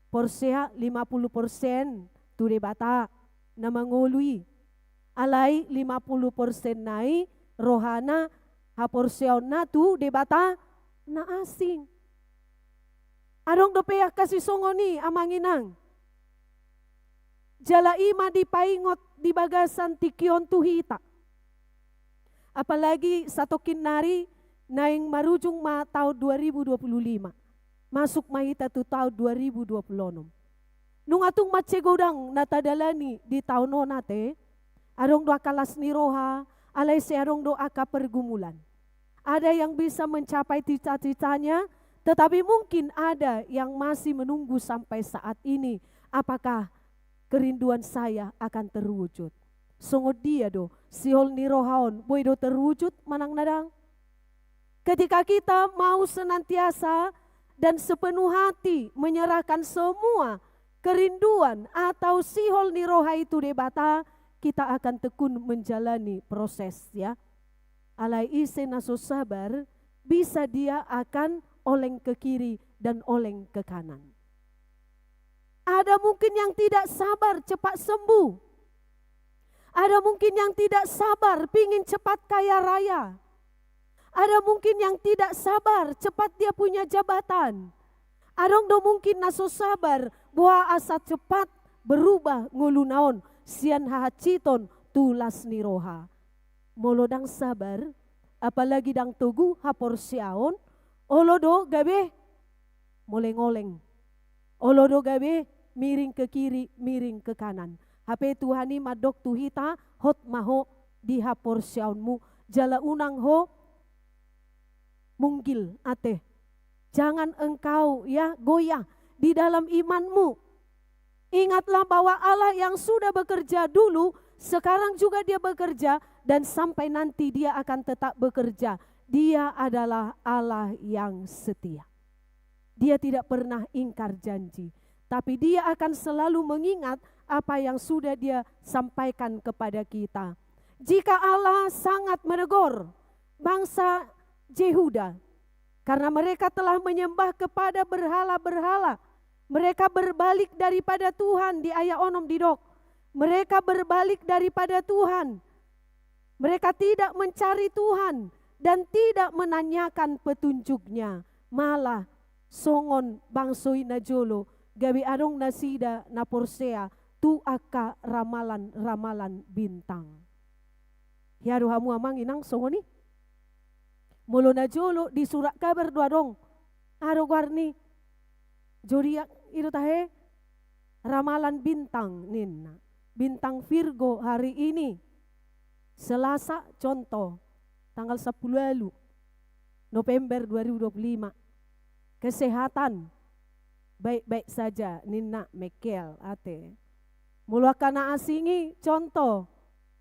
Porsea lima puluh persen tu Debata na mangolu i. Alai lima puluh persen nai rohana, haporseaonna tu debata na asing. Adong dope angka sisongon i, amang inang. Jala i ma dipaingot di bagasan tingki on tu hita. Apalagi satongkin nari naeng marujung ma taon dua ribu dua puluh lima. Masuk ma hita tu taon dua ribu dua puluh onom. Nunga tung mansai godang na tadalani di taon on ate, adong do angka las ni roha, alai sai adong do angka pergumulan. Ada yang bisa mencapai cita-citanya, tetapi mungkin ada yang masih menunggu sampai saat ini. Apakah kerinduan saya akan terwujud? Songon dia do, sihol ni roha on, boi do terwujud manang ndang? Ketika kita mau senantiasa dan sepenuh hati menyerahkan semua kerinduan atau sihol ni roha i tu Debata, kita akan tekun menjalani proses, ya. Alai ise na so sabar, bisa dia akan oleng ke kiri dan oleng ke kanan. Ada mungkin yang tidak sabar cepat sembuh. Ada mungkin yang tidak sabar pingin cepat kaya raya. Ada mungkin yang tidak sabar cepat dia punya jabatan. Adong do mungkin na so sabar boha asa cepat berubah ngoluna on sian hahansiton tu las ni roha. Molo ndang sabar, apalagi ndang togu haporseaon, olo do gabe moleng-oleng. Olo do gabe miring ke kiri, miring ke kanan. Hape Tuhan i mandok tu hita, hot ma ho di haporseaonmu, jala unang ho munggil ate. Jangan engkau, ya, goyah di dalam imanmu. Ingatlah bahwa Allah yang sudah bekerja dulu, sekarang juga Dia bekerja, dan sampai nanti Dia akan tetap bekerja. Dia adalah Allah yang setia. Dia tidak pernah ingkar janji, tapi Dia akan selalu mengingat apa yang sudah Dia sampaikan kepada kita. Jika Allah sangat menegur bangsa Yehuda, karena mereka telah menyembah kepada berhala-berhala, mereka berbalik daripada Tuhan, di ayat onom didok. Mereka berbalik daripada Tuhan. Mereka tidak mencari Tuhan dan tidak menanyakan petunjuk-Nya. Malah songon bangso i na jolo, gabe adong nasida na porsea tu angka ramalan-ramalan bintang. Hea do hamu amang inang songon i? Molo na jolo di surat kabar do adong. Aha do goar ni zodiak i do tahe? Ramalan bintang ninna. Bintang Virgo hari ini, Selasa, contoh, tanggal sampulu ualu November dua ribu dua puluh lima. Kesehatan baik-baik saja ninna, Michael ate. Molo angka na asing i, contoh,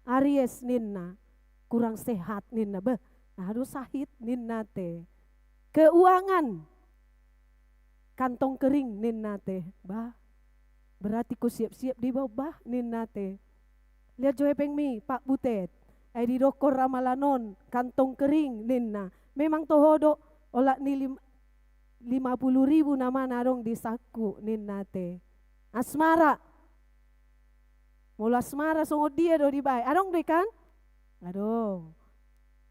Aries ninna, kurang sehat ninna, beh, aha do sahit ninna ate. Keuangan, kantong kering ninna ate. Bah, berarti ho siap-siap do iba, bah, ninna ate. Liat jo hepengmi, Pak Butet. Ai didokkon ramalan on kantong kering ninna. Memang toho do, olat ni lim-, lima puluh ribu nama na adong di sangku ninna ate. Asmara. Molo asmara songon dia do dibaen? Adong do i kan? Adong.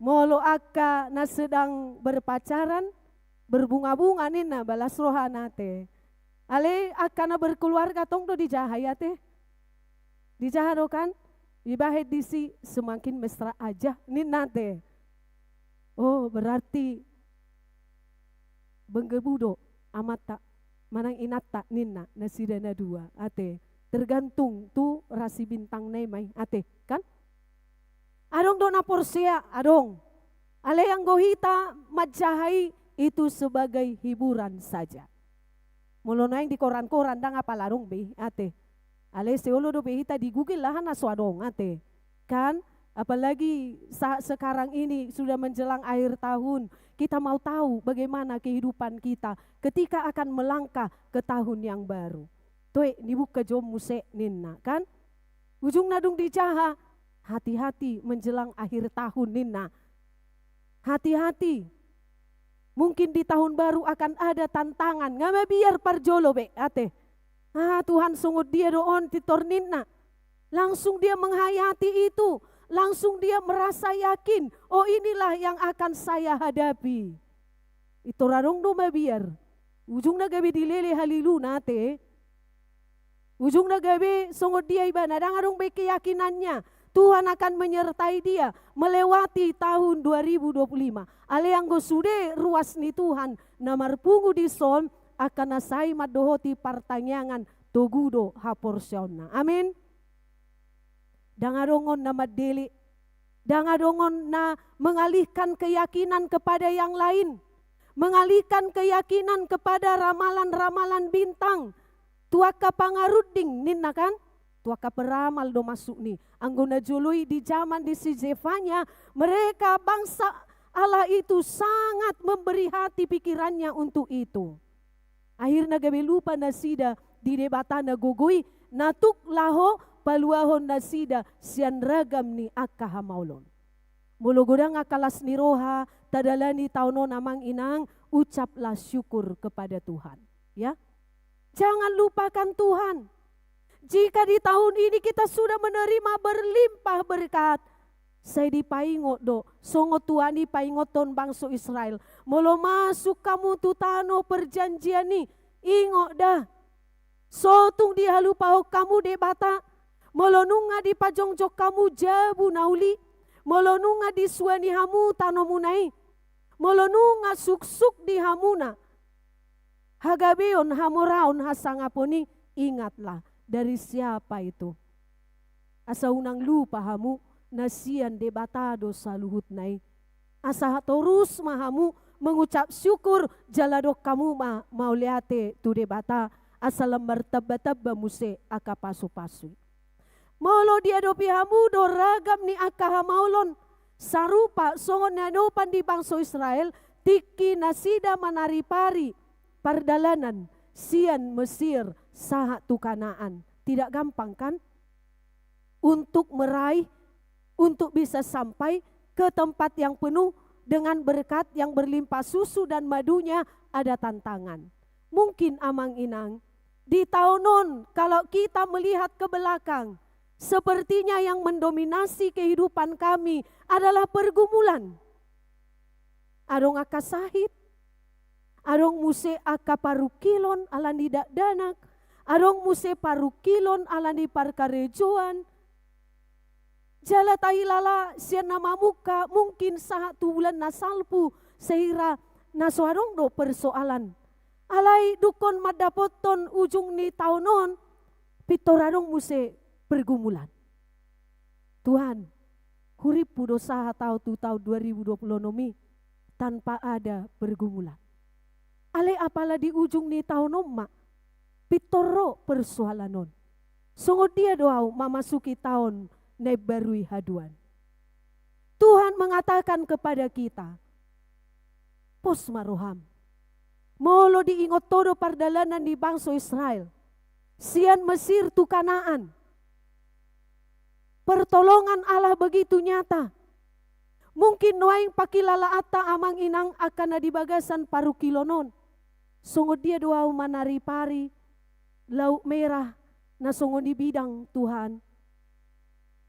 Molo angka na sedang berpacaran, berbunga-bunga ninna, balas roha na ate. Alai angka na berkeluarga tong do dijaha i ate. Dijaha do kan? Dibaen disi semakin mesra aja ninna ate. Oh, berarti manggebu do amanta manang inanta ninna nasida na dua ate. Tergantung tu rasi bintangna i ma i ate, kan? Adong do na porsea, adong. Alai anggo hita manjaha i, itu sebagai hiburan saja. Molo naeng di koran-koran ndang apala adong be i ate. Alai sai olo dope hita di Google aha na so adong ate. Kan? Apalagi saat sekarang ini sudah menjelang akhir tahun, kita mau tahu bagaimana kehidupan kita ketika akan melangkah ke tahun yang baru. Toe, dibuka jo muse ninna, kan? Ujungna dung dijaha, hati-hati menjelang akhir tahun ninna. Hati-hati. Mungkin di tahun baru akan ada tantangan. Nga mabiar parjolo be ate. Ah, Tuhan, songon dia do on pintor ninna. Langsung dia menghayati itu. Langsung dia merasa yakin. Oh, inilah yang akan saya hadapi. Pintor adong do mabiar. Ujungna gabe dilele haliluna ate. Ujungna gabe songon dia ibana, ndang adong be keyakinannya Tuhan akan menyertai dia melewati tahun dua ribu dua puluh lima. Alai anggo sude ruas ni Tuhan na marpungu dison, angka na sai mandohoti partangiangan togu do haporseaonna. Amin. Ndang adong on na mandele. Ndang adong on na mengalihkan keyakinan kepada yang lain. Mengalihkan keyakinan kepada ramalan-ramalan bintang. Tu angka pangarunding ninna kan? Tu angka peramal do maksudni. Anggo na jolo i di zaman di si Zefanya, mereka bangsa Allah itu sangat memberi hati pikirannya untuk itu. Akhirna gabe lupa nasida di Debata na gogo i, na tuk laho paluahon nasida sian ragam ni angka hamaolon. Molo godang angka las ni roha tadalani taon on amang inang, ucaplah syukur kepada Tuhan. Ya. Jangan lupakan Tuhan. Jika di tahun ini kita sudah menerima berlimpah berkat, sai dipaingot do, songon Tuhan i paingothon bangso Israel. Molo masuk hamu tu tano perjanjian i, ingot da. So tung dihalupahon hamu Debata, molo nunga dipajongjong hamu jabu na uli, molo nunga disuani hamu tanomuna i, molo nunga suksuk di hamuna hagabeon, hamoraon, hasangapon i, ingatlah dari siapa itu. Asa unang lupa hamu, na sian Debata do saluhutna i. Asa torus ma hamu mengucap syukur, jala dok hamu ma mauliate tu Debata, asa lam martamba-tamba muse angka pasu-pasu i. Molo diadopi hamu do ragam ni angka hamaolon, sarupa songon na niadopan di bangso Israel, tingki nasida manari-pari pardalanan sian Mesir sahat tu Kanaan. Tidak gampang, kan? Untuk meraih, untuk bisa sampai ke tempat yang penuh dengan berkat yang berlimpah susu dan madunya, ada tantangan. Mungkin amang inang, di taon on, kalau kita melihat ke belakang, sepertinya yang mendominasi kehidupan kami adalah pergumulan. Adong angka sahit, adong muse angka parungkilon ala ni dakdanak, adong muse parungkilon ala ni parkarejoan. Jala tahilala sian na mamungka, mungkin sahat tu bulan na salpu, sahira na so adong do persoalan. Alai dungkon mandapothon ujung ni taon on, pintor adong muse pergumulan. Tuhan, hurippu do sahat ahu tu taon dua ribu dua puluh enam i tanpa ada pergumulan. Alai apala di ujung ni taon on ma pintor ro persoalan on. Songon dia do ahu mamasuki taon na imbaru i haduan? Tuhan mengatakan kepada kita, pos ma roham. Molo diingot ho do pardalanan ni bangso Israel sian Mesir tu Kanaan, pertolongan Allah begitu nyata. Mungkin nuaeng pangkilalaanta amang inang angka na di bagasan parungkilon on. Songon dia do ahu manari-pari Laut Merah na songon i bidang, Tuhan.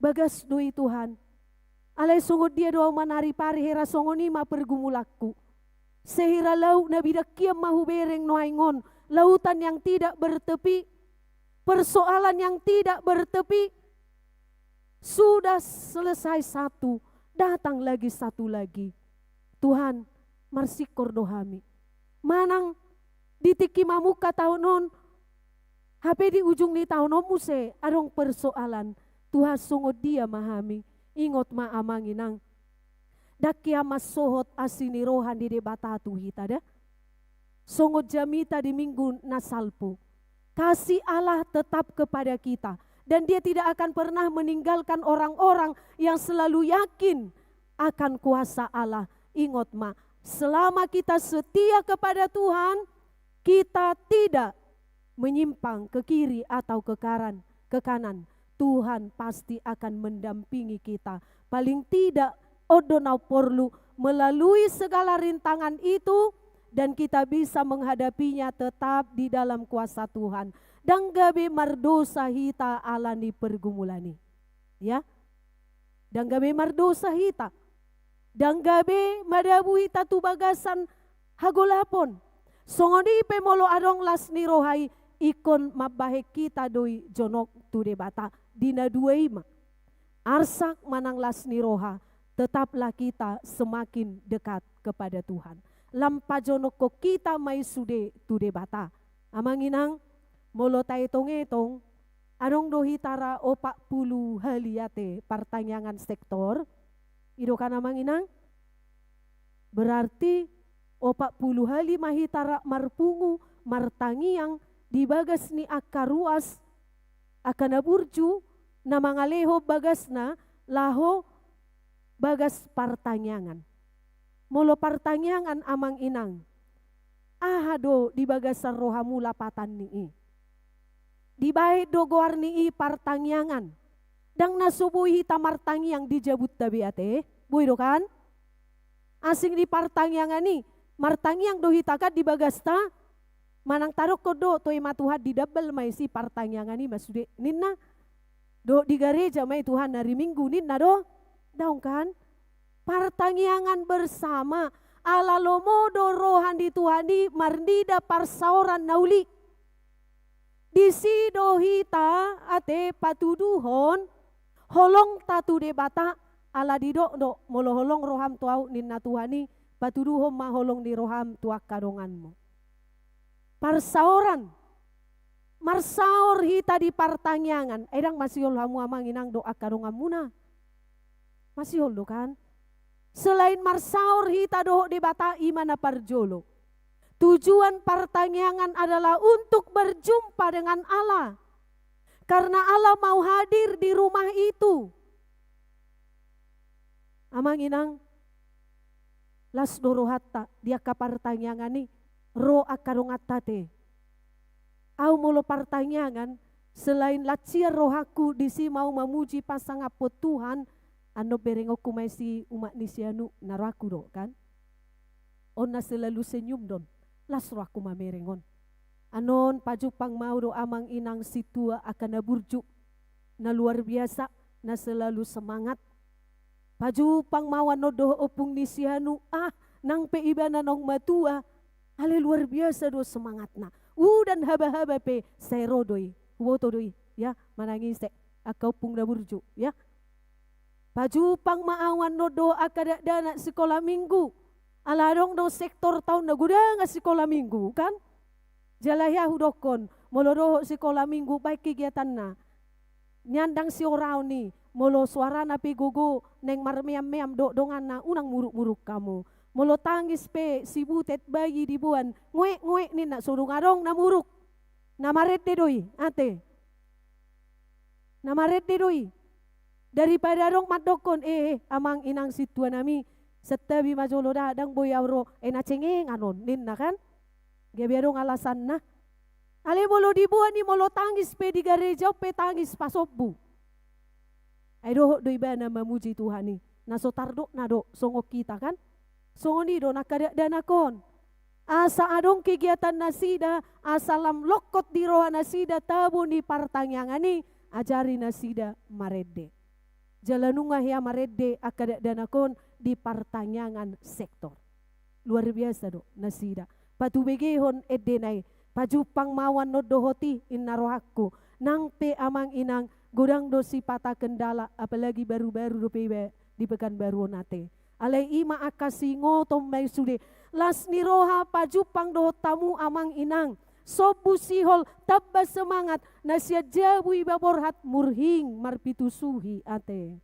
Bagas do i Tuhan. Alai songon dia do ahu manaripari, hera songon i ma pergumulanku. Sehira laut na bidangkian ma hubereng nuaeng on, lautan yang tidak bertepi, persoalan yang tidak bertepi. Sudah selesai satu, datang lagi satu lagi. Tuhan, marsingkor do hami. Manang di tingki mamungka taon on, hape di ujung ni taon on muse adong persoalan. Tuhan, songon dia ma hami? Ingot ma, amang inang, ndang hea mansohot asi ni roha ni Debata tu hita da. Songon jamita di minggu na salpu. Kasih Allah tetap kepada kita, dan Dia tidak akan pernah meninggalkan orang-orang yang selalu yakin akan kuasa Allah. Ingot ma, selama kita setia kepada Tuhan, kita tidak menyimpang ke kiri atau ke karan-, ke kanan, Tuhan pasti akan mendampingi kita. Paling tidak, on do na porlu, melalui segala rintangan itu, dan kita bisa menghadapinya tetap di dalam kuasa Tuhan. Ndang gabe mardosa hita ala ni pergumulan i. Ya? Ndang gabe mardosa hita. Ndang gabe madabu hita tu bagasan hagolapon. Songon i pe molo adong las ni roha i, ingkon mambahen hita do i jonok tu Debata. Di na dua i ma. Arsak manang las ni roha, tetaplah kita semakin dekat kepada Tuhan. Lam pajonokhon hita ma i sude tu Debata. Amang inang, molo taetong-etong, adong do hita ra opat pulu hali ate partangiangan sektor. I do kan, amang inang? Berarti opat pulu hali ma hita ra marpungu, martangiang di bagas ni angka ruas, angka na burju, na mangalehon bagasna laho bagas partangiangan. Molo partangiangan, amang inang, aha do di bagasan rohamu lapatan ni i? Dibahen do goar ni i partangiangan. Ndang na so boi hita martangiang di jabunta be ate, boi do kan? Asing di partangiangan i, martangiang do hita kan di bagasta, manang tadokkon do, toe ma Tuhan, didambal ma i si partangiangan i ma sude, ninna. Dohot di gareja ma i Tuhan, ari Minggu, ninna do? Daong kan? Partangiangan bersama, ala lomo do roha ni Tuhan i marnida parsaoran na uli. Disi do hita ate patuduhon holongta tu Debata, ala didok do, molo holong roham tu ahu, ninna Tuhan i, patuduhon ma holong ni roham tu angka donganmu. Parsaoran, marsaor hita di partangiangan, ai ndang masihol hamu amang inang dohot angka donganmuna? Masihol do kan? Selain marsaor hita dohot Debata, i ma na parjolo. Tujuan partangiangan adalah untuk berjumpa dengan Allah. Karena Allah mau hadir di rumah itu. Amang inang, las do rohanta di angka partangiangan i, ro angka donganta ate. Ahu molo partangiangan, selain lansia rohangku disi mau mamuji pasangaphon Tuhan, annon berengonku ma i si umak ni si Anu, na rohangku do kan? On na selalu senyum do on, las rohangku mamereng on. Annon pajumpang ma ahu do amang inang sintua angka na burju, na luar biasa, na selalu semangat. Pajumpang ma ahu annon dohot ompung ni si Anu, ah, nang pe ibana naung matua, alai luar biasa do semangatna. Udan haba-haba pe sai ro do i, huboto do i, ya, manang ise, angka ompung na burju, ya. Pajumpang ma ahu annon dohot angka dakdanak sikola minggu. Ala adong do sektor taon na godang sikola minggu, kan? Jala hea hudokkon, molo dohot sikola minggu baen kegiatanna. Nian ndang sioraon i, molo soarana pe gogo, naeng marmeam-meam dohot donganna, unang muruk-muruk hamu. Molo tangis pe sibutet bayi diboan, ngoek-ngoek ninna, so dung adong na muruk. Na marende do i, ate. Na marende do i. Daripada adong mandokkon, eh, eh, amang inang sintuanami, santabi ma jolo da, ndang boi ahu ro, eh, na cengengan on, ninna kan? Gabe adong alasanna. Alai molo diboan i, molo tangis pe di gareja on pe tangis pasombu. Ai dohot do ibana mamuji Tuhan i, na so tardokna do songon hita kan? Songon i do na angka dakdanak on. Asa adong kegiatan nasida, asa lam longkot di roha nasida tabo ni partangiangan i, ajari nasida marende. Jala nunga hea marende angka dakdanak on di partangiangan sektor. Luar biasa do nasida. Patubegehon endena i, pajumpang ma au annon dohot i, inna rohangku. Nang pe amang inang, godang do sipata kendala, apalagi baru-baru dope iba di Pekanbaru on ate. Alai i ma angka siingoton ma i sude. Las ni roha pajumpang dohot hamu amang inang. Sombu sihol, tamba semangat, na sian jabu iba borhat, murhing marpitusuhi ate.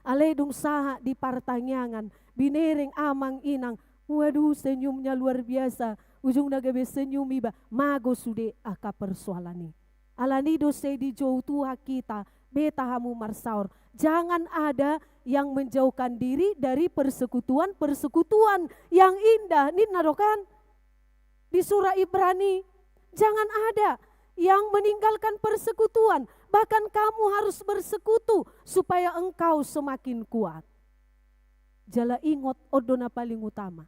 Alai dung sahat di partangiangan, binereng amang inang, waduh, senyumnya luar biasa, ujungna gabe senyum iba, mago sude angka persoalan i. Alani do sai dijou Tuhan hita, beta hamu marsaor. Jangan ada yang menjauhkan diri dari persekutuan-persekutuan yang indah, ninna do kan? Di surah Ibrani, jangan ada yang meninggalkan persekutuan, bahkan kamu harus bersekutu supaya engkau semakin kuat. Jala ingot, on do na paling utama.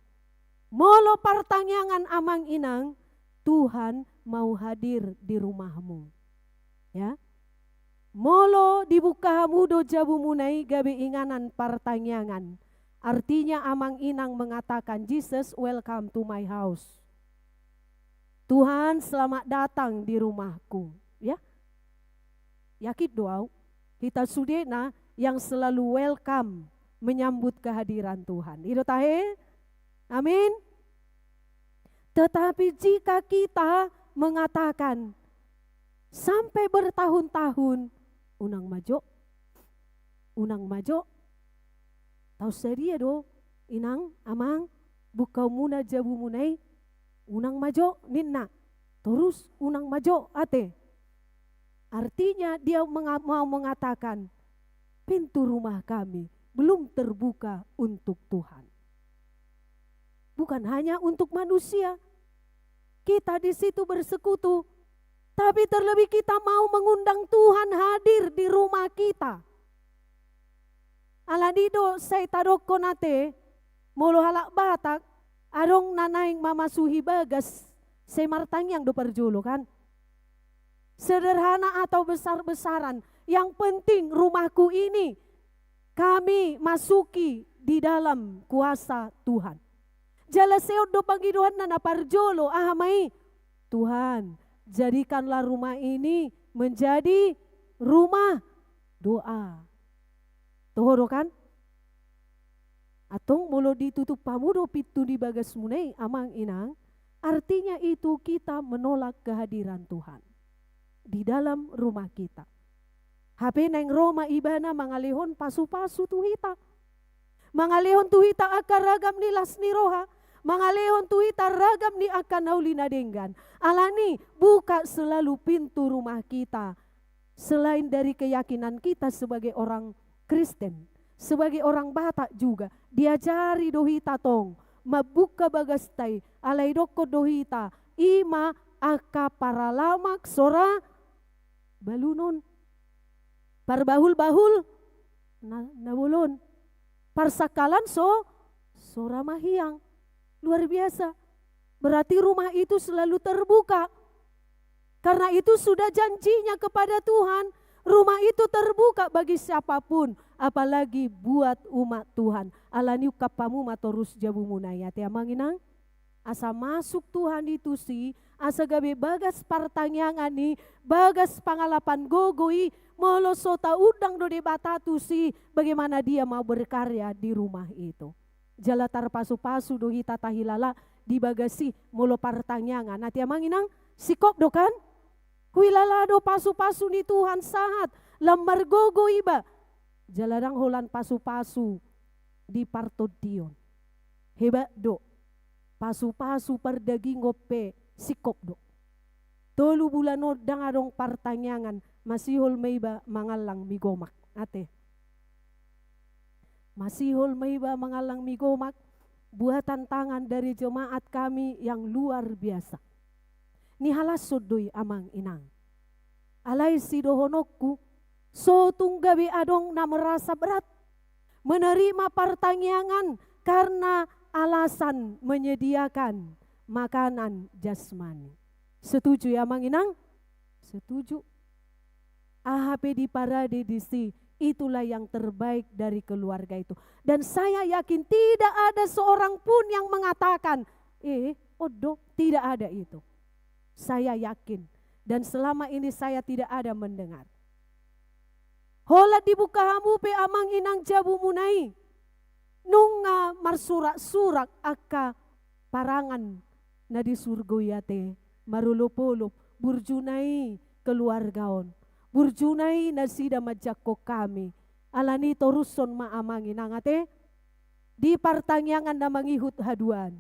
Molo partangiangan amang inang, Tuhan mau hadir di rumahmu. Ya. Molo dibuka hamu do jabumuna i gabe inganan partangiangan. Artinya amang inang mengatakan, "Jesus, welcome to my house." Tuhan, selamat datang di rumahku. Ya. Yakin do au. Hita sudena yang selalu welcome menyambut kehadiran Tuhan. I do tahe? Amin. Tetapi jika kita mengatakan sampai bertahun-tahun, unang ma jo, unang ma jo. Taon sadia do, inang, amang, bukaonmuna jabumuna i, unang ma jo, ninna. Torus, unang ma jo, ate. Artinya dia menga-, mau mengatakan, pintu rumah kami belum terbuka untuk Tuhan. Bukan hanya untuk manusia. Kita di situ bersekutu, tapi terlebih kita mau mengundang Tuhan hadir di rumah kita. Alani do sai tadokkon ate, molo halak Batak, adong na naeng mamasuhi bagas, sai martangiang do parjolo kan. Sederhana atau besar-besaran, yang penting rumahku ini kami masuki di dalam kuasa Tuhan. Jala sai on do pangidoanna na parjolo, aha ma i? Tuhan, jadikanlah rumah ini menjadi rumah doa. Toho do kan? Antong molo ditutup hamu do pintu di bagasmuna i, amang inang, artinya itu kita menolak kehadiran Tuhan di dalam rumah kita. Hape naeng ro ma ibana mangalehon pasu-pasu tu hita. Mangalehon tu hita angka ragam ni las ni roha, mangalehon tu hita ragam ni angka na uli na denggan. Alani, buka selalu pintu rumah kita. Selain dari keyakinan kita sebagai orang Kristen, sebagai orang Batak juga, diajari do hita tong mambuka bagasta i, alai dokkon do hita, i ma angka paralamak sora balunon. Parbahul-bahul na, na bolon. Parsangkalan so, sora mahiang. Luar biasa. Berarti rumah itu selalu terbuka. Karena itu sudah janjinya kepada Tuhan, rumah itu terbuka bagi siapapun, apalagi buat umat Tuhan. Alani ungkap hamu ma torus jabumuna i ate, amang inang. Asa masuk Tuhan i tusi, asa gabe bagas partangiangan i, bagas pangalapan gogo i, molo so taundang do Debata tusi, bagaimana Dia mau berkarya di rumah itu. Jala tarpasu-pasu do hita tahilala di bagas i molo partangiangan. Ate, amang inang, singkop do kan? Huilala do pasu-pasu ni Tuhan sahat, lam margogo iba. Jala ndang holan pasu-pasu di partondion. Hebat do. Pasu-pasu pardagingon pe singkop do. Tolu bulan on ndang adong partangiangan, masihol ma iba mangallang mi gomak. Ate. Masihol ma iba mangallang mi gomak, buatan tangan dari jemaat kami yang luar biasa. Nihalashon do i, amang inang. Alai sidohononku, so tung gabe adong na merasa berat menerima partangiangan karena alasan menyediakan makanan jasmani. Setuju ya, amang inang? Setuju. Aha pe diparade disi, Itulah yang terbaik dari keluarga itu. Dan saya yakin tidak ada seorang pun yang mengatakan, "Eh, odo, tidak ada itu." Saya yakin. Dan selama ini saya tidak ada mendengar. Holan dibuka hamu pe amang inang jabumuna i. Nunga marsurak-surak angka parangan na di surgo i ate, marolop-olop, burjuna i keluarga on. Burjuna i nasida manjangkon hami. Alani torushon ma amang inang ate. Di partangiangan na mangihut haduan.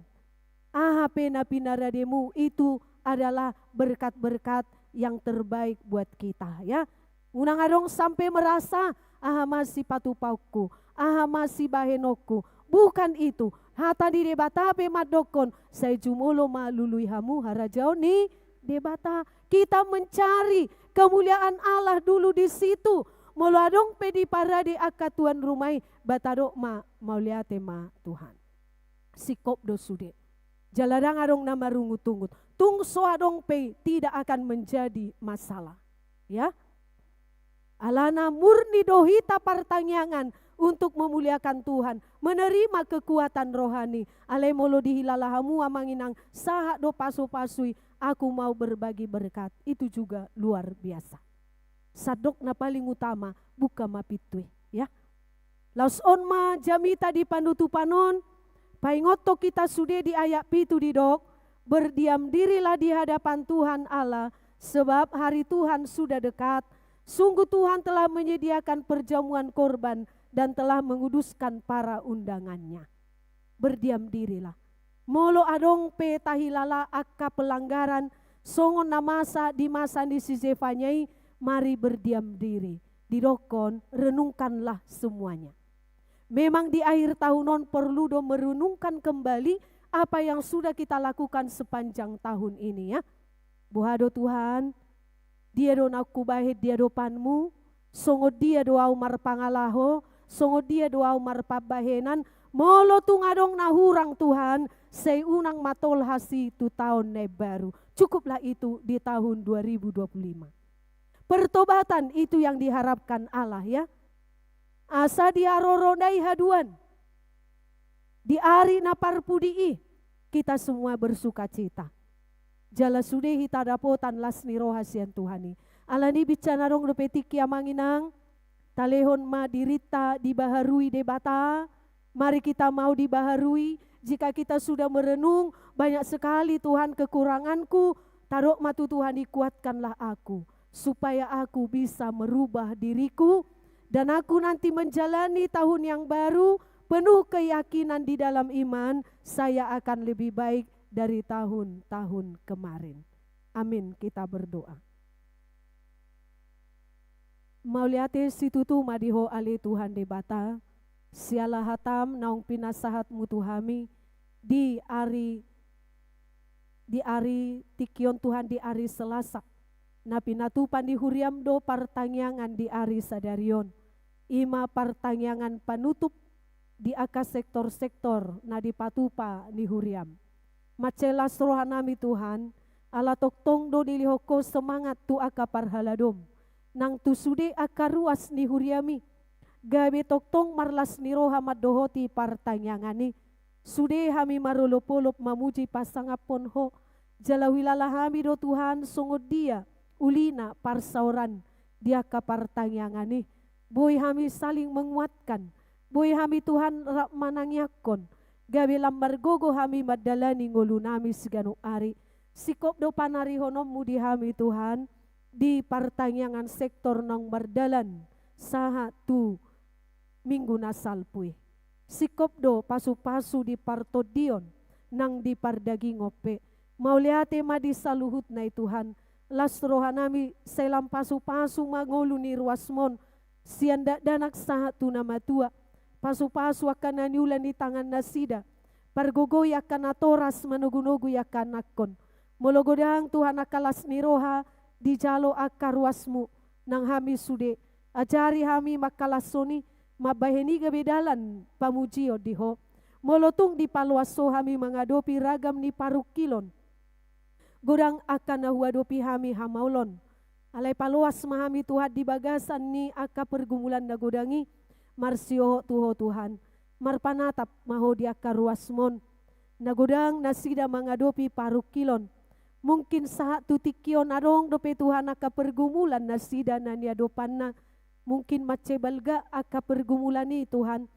Aha pe na pinarademu itu adalah berkat-berkat yang terbaik buat kita, ya. Unang adong sampe merasa, aha ma sipatupaonku, aha ma sibahenonku. Bukan itu. Hata ni Debata pe mandokkon, sai jumolo ma lului hamu harajaon ni Debata. Kita mencari kemuliaan Allah dulu di situ. Molo adong pe diparade angka tuan rumah i, ba tadok ma, mauliate ma Tuhan. Singkop do sude. Jala ndang adong na marungut-ungut. Tung so adong pe tidak akan menjadi masalah. Ya. Alana murni do hita partangiangan untuk memuliakan Tuhan, menerima kekuatan rohani. Alai molo dihilala hamu amang inang, sahat do pasu-pasu i, aku mau berbagi berkat. Itu juga luar biasa. Sandok na paling utama, buka ma pintu i, ya. Laos on ma jamita di panutupan on, paingothon hita sude di ayat pitu didok, "Berdiam dirilah di hadapan Tuhan Allah, sebab hari Tuhan sudah dekat. Sungguh Tuhan telah menyediakan perjamuan korban dan telah menguduskan para undangannya." Berdiam dirilah. Molo adong pe tahilala angka pelanggaran, songon na masa di masa ni si Zefanya i, mari berdiam diri. Didokkon, renungkanlah semuanya. Memang di akhir tahun on perlu do merenungkan kembali apa yang sudah kita lakukan sepanjang tahun ini, ya. Boha do Tuhan, dia do naung hubahen di adopanmu, songon dia do ahu marpangalaho, songon dia do ahu marpambahenan, molo tung adong na hurang Tuhan, sai unang ma tolhas i tu taon na imbaru. Cukuplah itu di tahun dua ribu dua puluh lima. Pertobatan itu yang diharapkan Allah, ya. Asa di haroro na i haduan. Di ari na parpudi i, kita semua bersukacita. Jala sude hita dapotan las ni roha sian Tuhan i. Alani binsana adong dope tingki amang inang, talehon ma dirinta dibaharui Debata, mari kita mau dibaharui, jika kita sudah merenung, banyak sekali Tuhan kekuranganku, tadok ma tu Tuhan i, kuatkanlah aku, supaya aku bisa merubah diriku, dan aku nanti menjalani tahun yang baru penuh keyakinan di dalam iman, saya akan lebih baik dari tahun-tahun kemarin. Amin. Kita berdoa. Mauliate situtu ma di Ho ale Tuhan Debata, siala hatam naung pinasahatmu tu hami di ari, di ari tingki on Tuhan, di ari Selasa. Na pinatupa ni huriam do partangiangan di ari sadari on. I ma partangiangan panutup di angka sektor-sektor na dipatupa ni huriam. Mansai las rohanami Tuhan, ala tongtong do dilehon Ho semangat tu angka parhaladom, nang tu sude angka ruas ni huriam i, gabe tongtong marlas ni roha mandohoti partangiangan i. Sude hami marolop-olop mamuji pasangaphon Ho, jala huilala hami do Tuhan songon dia ulina parsaoran di angka partangiangan i. Boi hami saling menguatkan, boi hami Tuhan rap manangiangkon, gabe lam margogo hami mandalani ngolunami siganup ari. Singkop do panarihononmu di hami Tuhan, di partangiangan sektor naung mardalan sahat tu Minggu na salpu i. Singkop do pasu-pasu di partondion nang di pardagingon pe. Mauliate ma di saluhutna i Tuhan. Las rohanami sai lam pasu-pasu ma ngolu ni ruasmon, sian dakdanak sahat tu na matua. Pasu-pasu angka na niula ni tangannasida. Pargogoi angka natoras, manogu-nogu i angka anakhon. Molo godang Tuhan angka las ni roha dijalo angka ruasmu, nang hami sude, ajari hami mangkalashon i, mambahen i gabe dalan pamujion di Ho. Molo tung dipaloas Ho hami mangadopi ragam ni parungkilon, godang angka na huadopi hami hamaolon, Alai paloas ma hami Tuhan di bagasan ni angka pergumulan na godang i, marsiohot tu Ho Tuhan. Marpanatap ma Ho di angka ruasmon. Na godang nasida mangadopi parungkilon. Mungkin sahat tu tingki on adong dope Tuhan angka pergumulan nasida na niadopanna. Mungkin mansai balga angka pergumulan i Tuhan.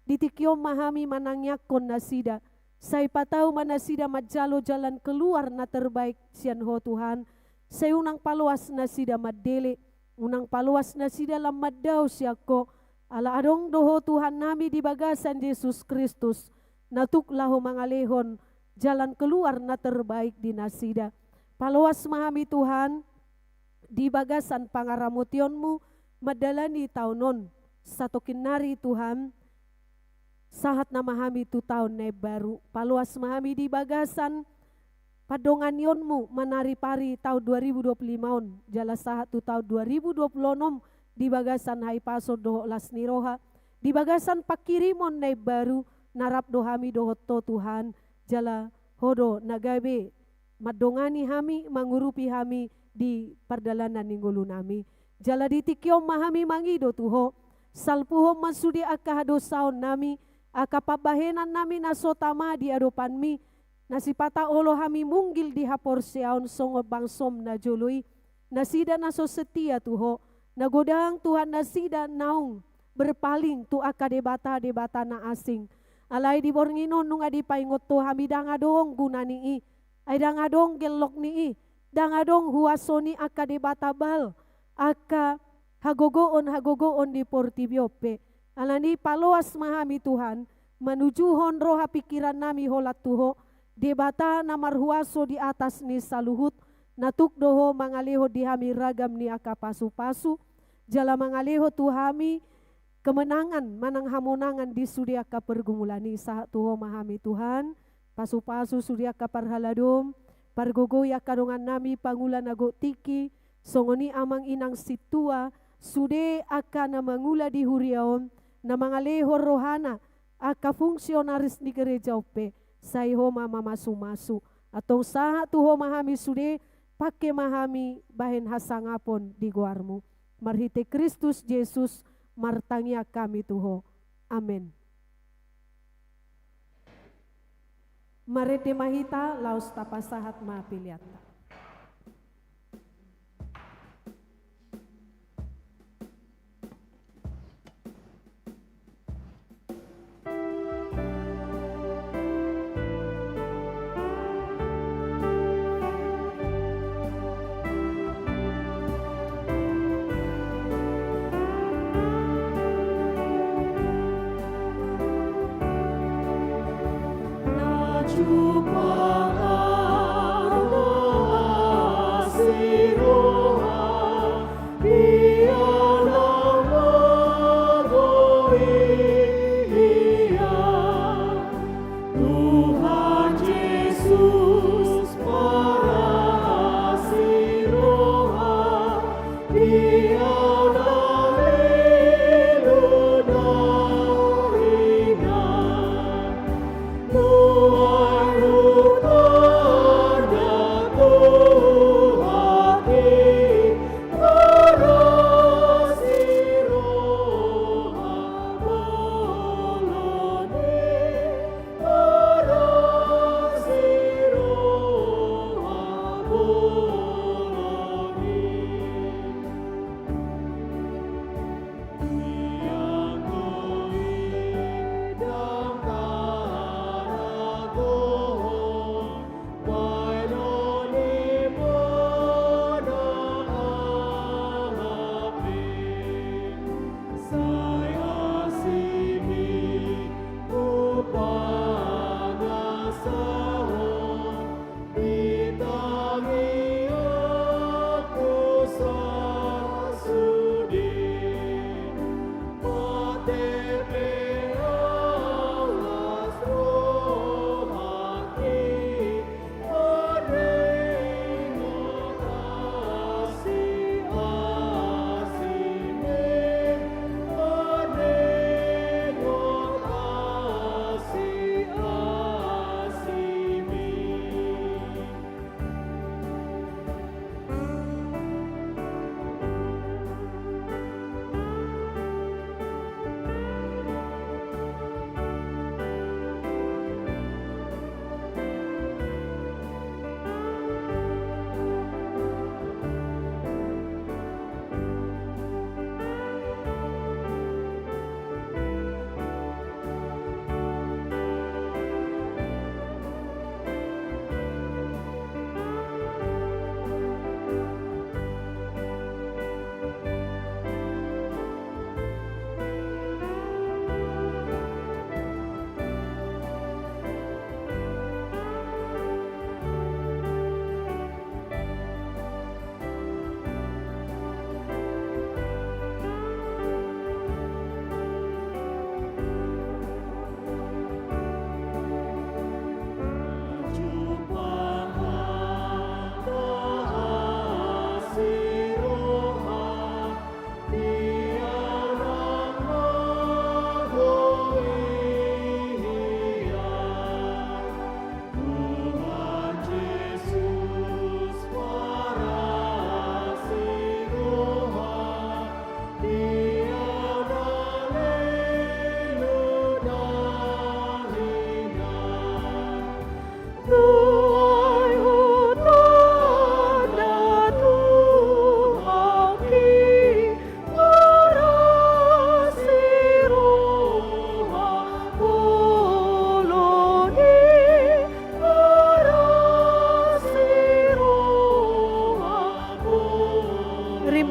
Di tingki on ma hami manangiangkon nasida. Sai patau ma nasida manjalo jalan keluar na terbaik sian Ho Tuhan. Sai unang paloas nasida mandele. Unang paloas nasida lam mandao sian Ho. Ala adong do Ho Tuhan nami di bagasan Jesus Kristus. Na tuk laho mangalehon jalan keluar na terbaik di nasida. Paloas ma hami Tuhan, di bagasan pangaramotionmu mandalani taon on. Satongkin nari Tuhan, sahat nama hami tu taon na imbaru. Paloas ma hami di bagasan pandonganionmu manaripari taon dua ribu dua puluh lima on. Jala sahat tu taon dua ribu dua puluh onom di bagasan hahipason dohot las ni roha. Di bagasan pangkirimon na imbaru, na rap do hami dohot Ho Tuhan, jala Ho do na gabe mandongani hami, mangurupi hami di pardalanan ni ngolunami. Jala di tingki on ma hami mangido tu Ho, salpuhon ma sude angka hadosaonnami, angka pambahenannami na so tama di adopanmi, na sipata olo hami munggil di haporseaon songon bangsom na jolo i, nasida na so setia tu Ho, na godang Tuhan nasida naung berpaling tu angka debata-debata na asing. Alai di borngin on nunga dipaingot Ho hami ndang adong guna ni i, ai ndang adong gellok ni i, ndang adong huaso ni angka debata Baal, angka hagogoon-hagogoon di portibi on pe. Alani paloas ma hami Tuhan, manujuhon roha pingkirannami holan tu Ho, Debata na marhuaso di atas ni saluhut, na tuk do Ho mangalehon di hami ragam ni angka pasu-pasu, jala mangalehon tu hami kemenangan manang hamonangan di sude angka pergumulan i. Sahat tu Ho ma hami Tuhan, pasu-pasu sude angka parhaladom, pargogoi angka dongannami pangula na gok tingki, songon i amang inang sintua, sude angka na mangula di huria on, na mangalehon rohana, angka fungsionaris ni gereja on pe, sai Ho ma mamasu-masu. Antong sahat tu Ho ma hami sude, pangke ma hami bahen hasangapon di goarmu. Marhite Kristus Jesus, martangiang hami tu Ho. Amen. Marende ma hita, laos tapasahat ma peleanta. Tuhan Jesus, parasi roha, di anak Leluhur na ringan. Nuaeng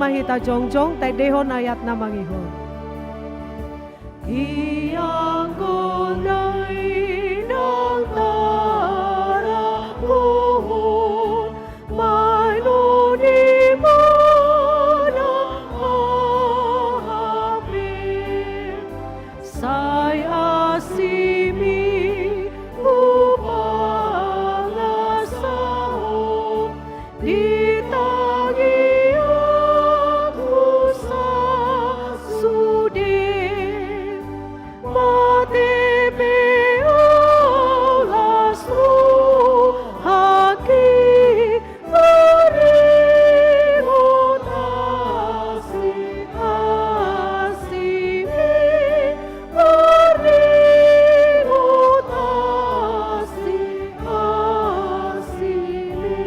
Ma hita jongjong, taendehon ayatna mangihut. Ianggo naeng ndang tarangkuhon, baenon i ma na hape. Sai asimi hupangasahon, di tangiangku sasude. Mate pe ahu las rohangki, maringot asi, asimi, maringot asi, asimi.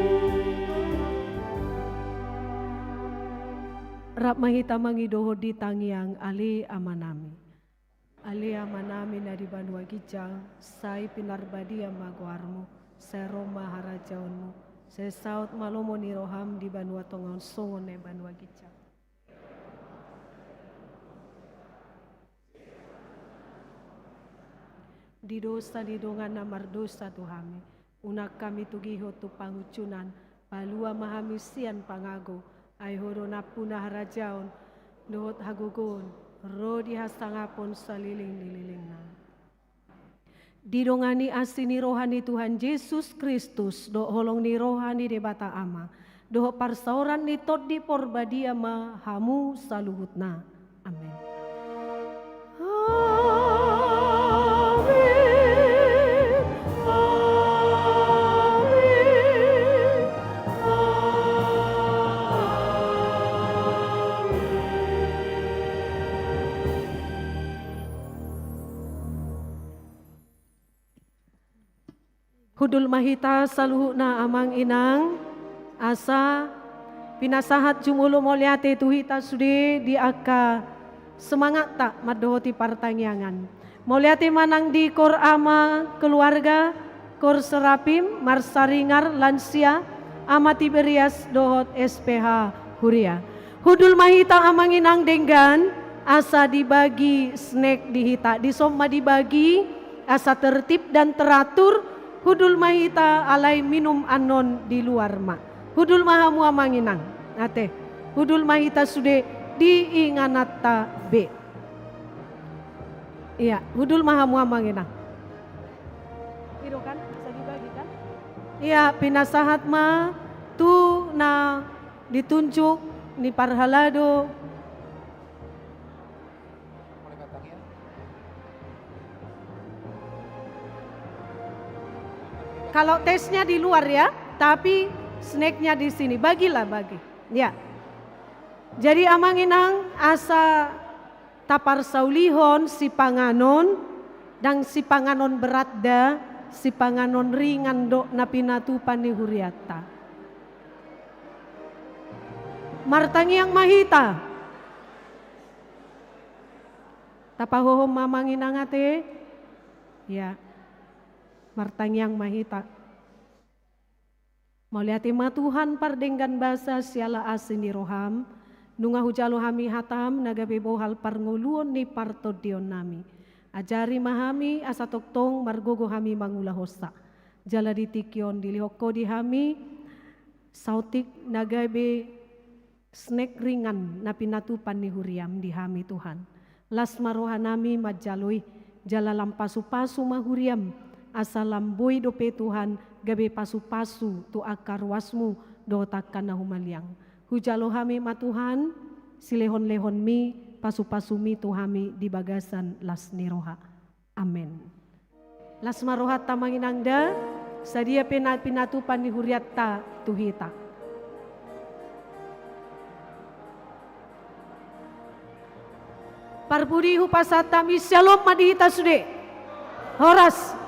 Rap ma hita mangidohon di tangiang. Ale Amanami. Ale Amanami na di banua ginjang, sai pinarbadia ma goarmu, sai ro ma harajaonmu, sai saut ma lomo ni roham di banua tonga on songon na di banua ginjang. Di dosa ni dongan na mardosa tu hami, unang hami togihon tu pangunjunan, palua ma hami sian pangago, ai Ho do nampuna harajaon, dohot hagogoon, ro di hasangapon saleleng ni lelengna. Didongani asi ni roha ni Tuhan Jesus Kristus, dohot holong ni roha ni Debata Ama, dohot parsaoran ni Tondi Porbadia ma hamu saluhutna. Amen. Amen. Amen. Amen. Hundul ma hita saluhutna amang inang, asa pinasahat jumolo mauliate tu hita sude di angka semangatta mandohoti partangiangan. Mauliate ma nang di Kor Ama Keluarga, Kor Serapim, Marsaringar, Lansia, Ama Tiberias dohot S P H Huria. Hundul ma hita amang inang denggan, asa dibagi snack di hita, dison ma dibagi, asa tertib dan teratur, hundul ma hita alai minum annon di luar ma. Hundul ma hamu amang inang. Ate, hundul ma hita sude di ingananta be. Iya, hundul ma hamu amang inang. I do kan, bisa dibagi kan? Iya, pinasahat ma tu na ditunjuk ni parhalado. Kalau tesnya di luar ya, tapi snacknya di sini. Bagilah, bagi. Ya. Jadi amang inang asa taparsaulihon sipanganon, ndang sipanganon berat da, sipanganon ringan do na pinatupa ni huriatta. Martangiang ma hita. Tapahohom ma amang inang ate. Ya. Martangiang ma hita. Mauliate ma Tuhan pardenggan basa siala asi ni roham, nunga hujalo hami hatam na gabe bohal parngoluon ni partondionnami. Ajari ma hami asa tongtong margogo hami mangulahonsa. Jala di tingki on dilehon Ho di hami saotik na gabe snack ringan na pinatupa ni huriam di hami Tuhan. Las ma rohanami manjalo i, jala lam pasupasu ma huriam, asa lam boi dope Tuhan gabe pasupasu tu angka ruasmu dohot angka na humaliang. Hujalo hami ma Tuhan, silehonlehonmi pasupasumi tu hami di bagasan las ni roha. Amen. Las ma rohanta amang inang da, sadia pe na pinatupa ni huriatta tu hita. Parpudi hupasahat hami, syalom ma di hita sude. Horas.